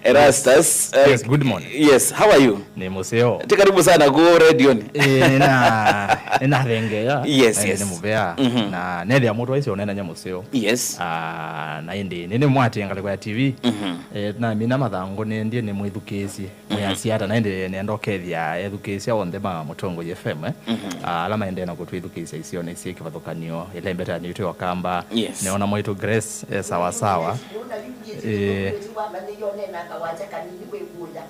Erastus. Yes, good morning. Yes, how are you? Nĩ mũseo. Ti karibu sana ku redioni. Eh, nĩna nĩnathengeea. Yes, na yes. Nĩ mũvea. Mhm. Na nethĩa mũtwaisye ũnenanya mũseo. Yes. Ah, na ĩndĩ nĩnĩ mwatĩe ngalĩko ya T V. Mhm. Eh, namina mathangũ nĩendie nĩmwĩthukĩĩsye. Mhm. Mwĩasya ata na ĩndĩ nĩenda ũkethĩa ethukĩĩsya onthe ma Mũtongoi F M, eh. Mhm. Ah, ala maendee na kũtwĩthukĩĩsya isionĩ syĩ kĩvathũkany'o, ĩla ĩmbeta nĩtwĩ Okamba. Yes. Nĩona mwaitũ Grace, eh, sawa sawa. Eh.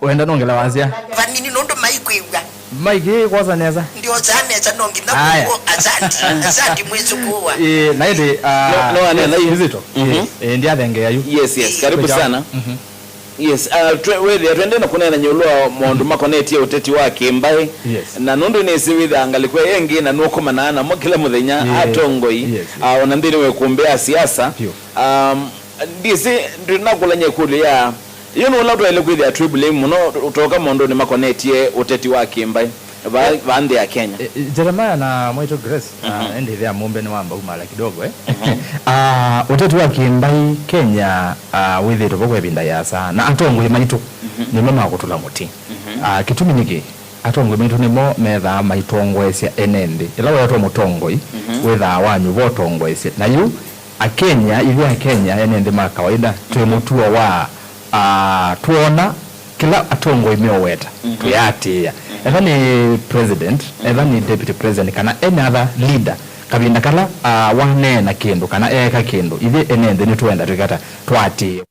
Wenda nongela wasya? Vanini nũndũ maikwĩw'a. Maikĩ kwosa nesa. Ndiosaa nesa no nginya. Aya. Kuo, asante. Asante mwĩsũkũwa. Eh, na ĩndĩ, ah, no, no, anena yes, hiyo. Kizito. Mhm. Eh, eh, ndiathengeea yu. Yes, yes. Karibu sana. Mhm. Yes, uh, twe, wĩthĩa twende na kũneenany'a ĩũlũ wa maũndũ makonetye ũteti wa kĩmbaĩ. Yes. Na nũndũ nĩsĩ wĩthĩa ngalĩko ĩngĩ na nũkomanaa namo kĩla mũthenya, yeah, atongoi, yes, yes, uh, ona nthĩnĩ wa ĩkũmbĩ ya siasa. Pio. Um, ndĩsĩ, ndinakũlany'a ĩkũlyo ya, yu nĩ ũla twaĩle kwĩthĩa twĩ blame mũno twoka maũndũnĩ makonetye ũteti wa kĩmbaĩ va, va nthĩ ya Kenya. Eh, eh, Jeremiah na mwaitũ Grace, ah, mhm, ĩndĩ ĩthĩa mũmbe nĩwamba umala kidogo, eh? Mhm. Ah, ũteti wa kĩmbaĩ Kenya, ah, wĩthĩĩtwe vo kwa ĩvinda yĩasa, na atongoi maitũ, mhm, nĩmo makũtũla mũtĩ. Mhm. Ah, kĩtumi nĩkĩ? Atongoi maitũ nĩmo methaa maitongoesya ene nthĩ. Ĩla weetwa mũtongoi, mhm, wĩthaa wanyuva ũtongoesye. Na yu, Akenya, ithyĩ Akenya, ene nthĩ ma kawaida, twĩ mũtuo wa, ah, twona kĩla atongoi meũweta, mhm, twĩatĩĩa. Mhm. Etha nĩ president, etha nĩ deputy president, kana any other leader, kavinda kala, ah, waneena kĩndũ, kana eeka kĩndũ, ithyĩ ene nthĩ nĩtũenda twĩkata twatĩĩe.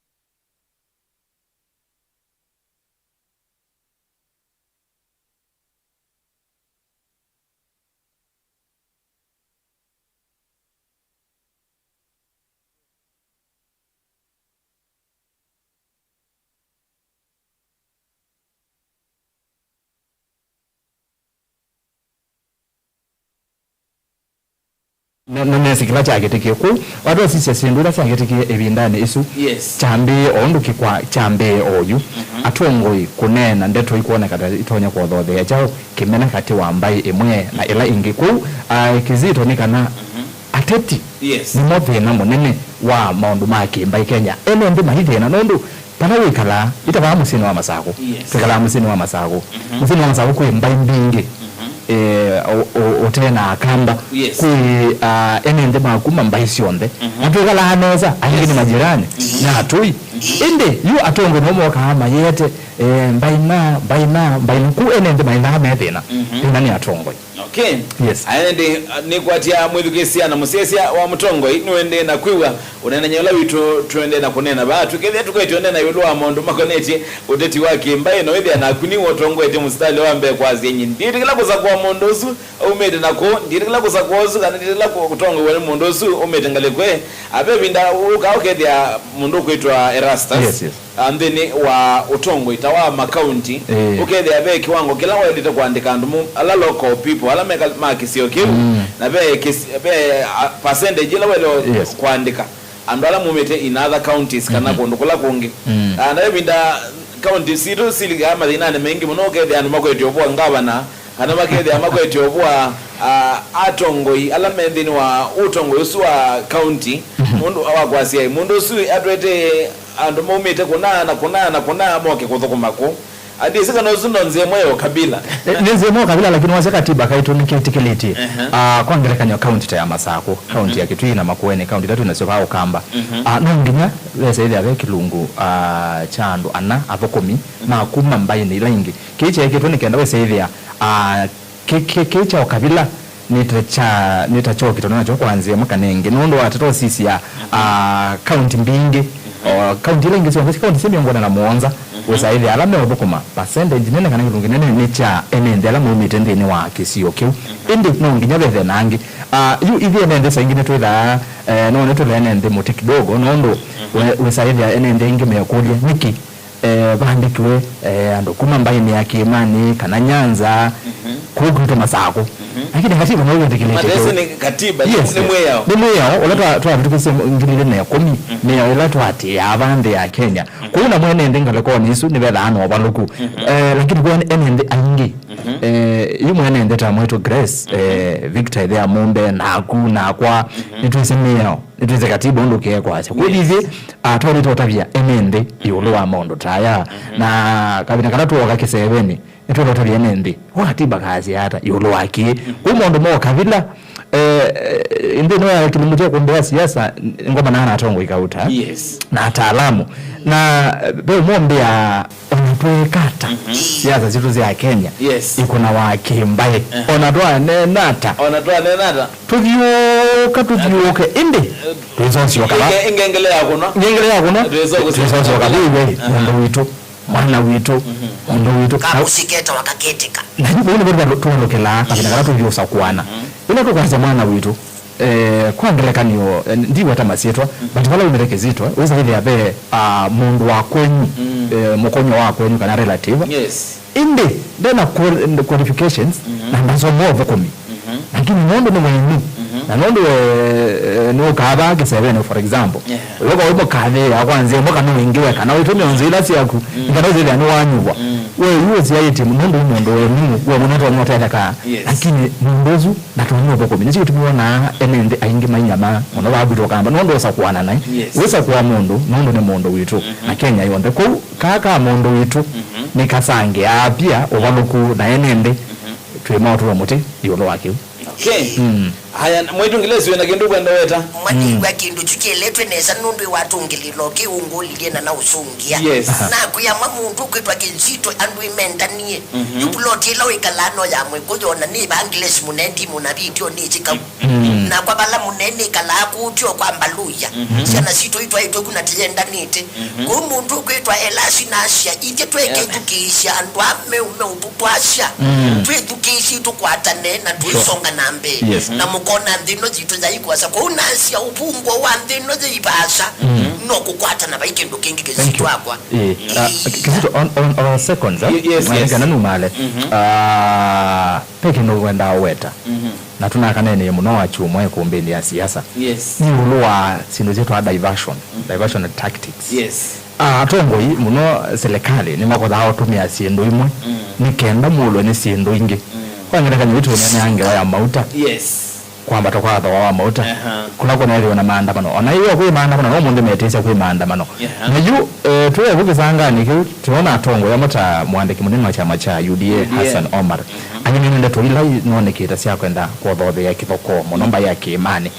Na, na mesĩ kĩla kyakĩtĩkie kũu. Watwasisya syĩndũ ila syakĩtĩkie ĩvindanĩ ĩsu, yes, kyambĩĩe o ũndũ kĩkw'a kyambĩĩe oyu. Mhm. Atongoi kũneena ndeto ikwoneka ta itonya kũthotheea kyaũ kĩmena katĩ wa mbaĩ ĩmwe na ĩla ĩngĩ. Kwoou, ah, kĩzito nĩ kana, mhm, ateti, yes, nĩmo thĩna mũnene wa maũndũ ma kĩmbaĩ Kenya. Ene nthĩ maithĩna nũndũ vala wĩkalaa, ĩta vaa mũsyĩnĩ wa Masakũ. Yes. Twĩkalaa mũsyĩnĩ wa Masakũ. Mhm. Mũsyĩnĩ wa Masakũ kwĩ mbaĩ mbingĩ. Mhm. Eh, o, o, ũtee na Akamba. Yes. Kwĩ, ah, ene nthĩ ma kuma mbaĩ syonthe. Mhm. Na twĩkalaa nesa, angĩ nĩ, yes, majirani, mhm, na atũi. Mhm. Ĩndĩ, yu atongoi nĩmo mokaa mayĩete, eh, mbaĩ na, mbaĩ na, mbaĩ na. Kũu ene nthĩ maendaa me thĩna. Mhm. Thĩna nĩ atongoi. Okay. Yes. Aya nĩndĩ, uh, nĩkwatya mwĩthukĩĩsya na mũsyaĩĩsya wa mũtongoi nĩwendee na kwĩw'a ũneenany'a ũla witũ twendee na kũneena vaa. Twĩkethĩa tũkwetye ũneena ĩũlũ wa maũndũ makonetye ũteti wa kĩmbaĩ, no wĩthĩa naku nĩwe ũtongoetye mũsitalĩ wa mbee kwasya nyie, ndiĩtĩkĩla kũsakũa mũndũ ũsu aumĩte na kũũ, ndiĩtĩkĩla kũsakũa ũsu, kana ndiĩtĩkĩla kũ-, kũtongoew'a nĩ mũndũ ũsu aumĩte ngalĩko ĩ. Ave ĩvinda ũkaa ũkethĩa mũndũ ũkwĩtwa Erastus. Yes, yes. Ah, nthĩnĩ wa ũtongoi ta wa makaunti, ĩĩ, ũkethĩa ve kĩwango kĩla waĩlĩte kũandĩka andũ mo, ala local people, ala meka, ma kĩsio kĩu, mm, na ve kĩs-, ve, ah, percentage ĩla waĩle, yes, kũandĩka andũ ala mumĩte in other counties kana, mhm, kũndũ kũla kũngĩ. Mm. Ah, na ĩvinda county sitũ silikaa mathĩnanĩ maingĩ mũno, ũkethĩa andũ makwetye ũvũa ngavana, kana makethĩa makwetye ũvũa, ah, atongoi ala me nthĩnĩ wa ũtongoi ũsu wa county, mhm, mũndũ wa kwasya, mũndũ ũsu atwetee andũ maumĩte kũna na kũna na kũna moke kũthũkũma kũu. Andĩsĩ kana ũsu no nzĩa ĩmwe ya ũkabila. Eh, nĩ nzĩa ĩmwe ya ũkabila, lakini wasya katiba kaitũ nĩkĩtĩkĩlĩtye. Ehe. Ah, kwa ngelekany'o, kaunti ta ya Masakũ, kaunti ya Kitui na Makueni, kaunti itatũ inasyo vaa Ũkamba. Mhm. Ah, no nginya wesa ĩthĩa ve kĩlungu, ah, kya andũ ana athũkũmi ma kuma mbaĩnĩ ila ingĩ. Kĩĩ kyeekĩtwe nĩ kenda wesa ĩthĩa, ah, kĩ, kĩ, kĩ kya ũkabila nĩ ta kya, nĩ ta kyokĩtwe nakyo kwa nzĩa ĩmwe kana ĩngĩ. Nũndũ wa tata ũsisya, ah, kaunti mbingĩ, o, kaunti ila ingĩ syonthe, kaunti syĩ mĩongo ĩna na mũonza, wĩsa ĩthĩa ala meũthũkũma, percentage nene kana kĩlungu kĩnene nĩ kya ene nthĩ ala maumĩte nthĩnĩ wa kĩsio kĩu. Ĩndĩ no nginya vethe na angĩ. Ah, yu ithyĩ ene nthĩ saa ingĩ nĩtwĩthaa, eh, no nĩtũthee ene nthĩ mũtĩ kidogo, nũndũ we, wĩsa ĩthĩa ene nthĩ aingĩ mekũlya, nĩkĩ eh, vaandĩkiwe, eh, andũ kuma mbaĩnĩ ya Kĩĩmanĩ kana Nyanza, kũu kwitũ Masakũ. Lakini katiba no wĩtĩkĩlĩte Mateso kĩu. Nĩ katiba, nĩ, yes, nĩ mwĩao. Nĩ mwĩao ũla twa-, twavĩtũkĩsye ngili ilĩ na ĩkũmi, mĩao ĩla twatĩaa vaa nthĩ ya Kenya. Kũu na mwene nthĩ ngalĩkonĩ isu nĩvethaa na ũvalũku. Eh, lakini kwa ene nthĩ aingĩ, eh, yu mwene nthĩ ta mwĩtu Grace, eh, Victor Ĩthea Mũmbe, naku, nakwa, nĩtwĩsĩ mĩao. Nĩtwĩsĩ katiba ũndũ kĩe kwasya. Kwoou ithyĩ, ah, twaĩlĩte ũtavya ene nthĩ ĩũlũ wa maũndũ ta aya. Na kavĩna kala twoka kĩsevenĩ, nĩtwĩlĩte ũtavya ene nthĩ, wa katiba kaasya ata ĩũlũ wa kĩĩ. Kwoou maũndũ ma ũkavila, eh, eh, nthĩnĩ wa kĩlungu kya kũmbĩa siasa, ngoma na atongoi kauta. Yes. Na ataalamu. Na, eh, ve ũmwe ũmbĩa, ona twĩka ata, siasa sitũ sya Kenya, yes, ikũnawa kĩmbaĩ. Ona twaneena ata. Ona twaneena ata. Tũthiũũka, tũthiũũke, ĩndĩ twĩsosyoka va? Inge-, ingengele ya kũnwa. Ingengele ya kũnwa, twĩsosyoka vĩw'e, mũndũ witũ, mwana witũ, mũndũ witũ. Kamũsyĩ ketawa kaketĩka. Na yu vau nĩvo tũvalũkĩlaa kavĩna kala tũthiĩ ũsakũana. Ĩla tũkwasya mwana witũ, eh, kwa ngelekany'o, eh, ndiweta masyĩtwa, but vala umĩte Kĩsitwe, wĩsa ĩthĩa ve, ah, mũndũ wa kwenyu, eh, mũkonywa wa kwenyu kana relative. Yes. Ĩndĩ ndena qual-, qualifications, na ndasoma ũthũkũmi. Lakini nũndũ nĩ mwenyu, na nũndũ we, eh, nũkaa vaa kĩsevenĩ, for example, ũyoka ũimũkathĩĩa kwa nzĩa ĩmwe kana ĩngĩ, we kana ũitũmĩa nzĩa ila syaku, nĩ kana ũsĩthĩa nĩwanyuvwa. We yu ũsiaĩtye nũndũ yu mũndũ wenyu, we mũno tonya ũtetheka. Yes. Lakini mũndũ ũsu ndatonya ũthũkũmi. Nĩkyo kĩtumi wonaa ene nthĩ aingĩ mainyamaa mũno vaa kwitũ Ũkamba, nũndũ ũsakũana naĩ. Yes. Wĩsakũa mũndũ nũndũ nĩ mũndũ witũ. Na Kenya yonthe. Kwoou, kaa ka mũndũ witũ nĩkasangĩaa pia ũvalũku na ene nthĩ twĩ maũtũlo mũtĩ ĩũlũ wa kĩu. Okay. Aya, mwĩtu Ngilesi, wĩna kĩndũ kwenda weta? Mwanĩw'a kĩndũ kyu kĩeletwe nesa nũndũ ĩwatũngĩlĩlo kĩũngũlilye na naũsũngĩa. Yes. Nakwĩa mwa mũndũ ũkwĩtwa Kĩnzito andũ ĩmendanie. Yu puloti ĩla wĩkalaa no ya Mwĩkũyũ, ona nĩ evangelist mũnene, ndimũna video nĩ kĩkau. Nakwa vala mũnene nĩkalaa kũũ tyo kwa Mbaluya. Syana sitũ itwaĩtwe ku na tĩyendanĩte. Kũu mũndũ ũkwĩtwa Elasi nasya, ithyĩ twĩkethukĩĩsya andũ aa meũme ũtũtwasya. Twĩthukĩĩsye tũkwatane na tũisonga na mbee. Yes. Na mũkona nthĩ ĩno yitũ yaikũasa. Kũu nasya ũvungũo wa nthĩ ĩno yĩ vaasa. No kũkwatana vai kĩndũ kĩngĩ kĩsitwakwa. Eh, uh, Kizito, on, on, on seconds, eh? Ye-, yes, yes. Kana numale. Ah, Ve kĩndũ wendaa ũweta, na tũnakaneeneie mũno wa kyumwa ĩkũmbĩnĩ ya siasa, yes, nĩ ĩũlũ wa syĩndũ syĩtwa diversion, diversion tactics. Yes. Ah, atongoi mũno silikalĩ nĩmakothaa ũtũmĩa syĩndũ imwe nĩ kenda mũlwe nĩ syĩndũ ingĩ. Kwa ngelekany'o, yu tũneenea ngewa ya mauta. Yes. Kwambata kwa thooa wa mauta, kũla kũneethĩwa na maandamano. Ona ĩyo kwĩ maandamano, no ũmũnthĩ metĩsya kwĩ maandamano. Na yu, eh, twĩ vu kĩsanganĩ kĩu, tũona atongoi amwe ta mũandĩki mũnene wa kyama kya U D A, Hassan Omar, anyanĩne ndeto ila inonekĩte sya kwenda kũthothea kĩthokoo mũno mbaĩ ya Kĩĩmanĩ.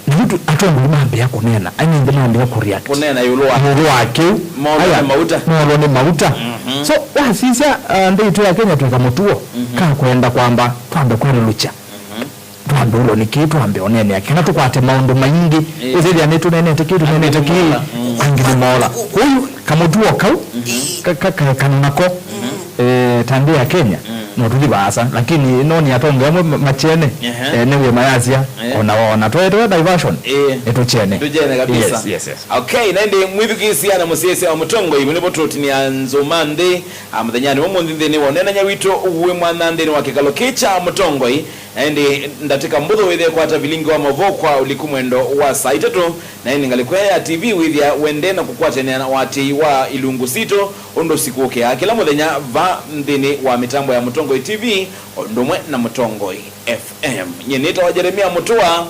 Na yu tu-, atongoi mambĩa kũneena, aingĩ mambĩa kũreact. Kũneena ĩũlũ wa, ĩũlũ wa kĩu. Moolwa nĩ mauta. Moolwa nĩ mauta. So, wasisya, ah, nthĩ itũ ya Kenya twĩka mũtuo ka kwenda kwamba twambe kwelũlũkya. Twambe ũlwa nĩ kĩĩ, twambe ũneenea kana tũkwate maũndũ maingĩ. Ũsĩthĩa nĩtũneenete kĩĩ, tũneenete kĩĩ, angĩ nĩmoola. Kwoou kamũtuo kau, ka, ka, ka, kana nako, eh, ta nthĩ ya Kenya, no tũthi vaasa. Lakini no nĩ atongoi amwe ma-, machene, eh, nĩw'e mayasya, ona, ona twetewe diversion, nĩtũchene. Tũchene kabisa. Yes, yes, yes. Okay, na ĩndĩ mwĩthukĩĩsya na mũsyaĩĩsya wa mũtongoi, ĩmwe nĩvo tũtinĩa nzũma nthĩ, ah, mũthenyanĩ wa ũmũnthĩ nthĩnĩ wa ũneenany'a witũ wĩ mwanya nthĩnĩ wa kĩkalo kĩĩ kya mũtongoi. Na ĩndĩ ndatĩka mbũthũ wĩthĩe kwata vilingi wa maũvoo kwa ũliku mwendo wa saa itatũ, na ĩndĩ ngalĩko ya T V wĩthĩa wendee na kũkwatanĩa na ũatĩĩi wa ilungu sitũ ũndũ sikũkĩaa kĩla mũthenya va nthĩnĩ wa mĩtambo ya Mũtongoi T V o ũndũ ũmwe na Mũtongoi F M. Nyie nĩtawa Jeremia Mũtũa.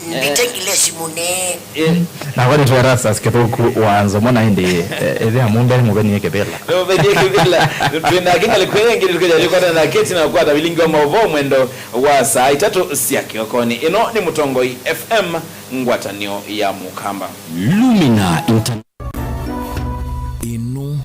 Mbite ngilesi mũnee. Eh, nakwa nĩtwe Erastus Kĩthũku wa Nzomo na ĩndĩ, eh, ĩthĩa mũmbeni mũvenie kĩvĩla. Nũvenie kĩvĩla. Twĩ nake ngalĩko ĩngĩ nĩtũkethĩakwata na kĩtina kwata vilingi wa maũvoo mwendo wa saa itatũ sya kĩokonĩ. Ĩno nĩ Mũtongoi F M, ngwatanĩo ya Mũkamba. Lumina Internet. Ĩno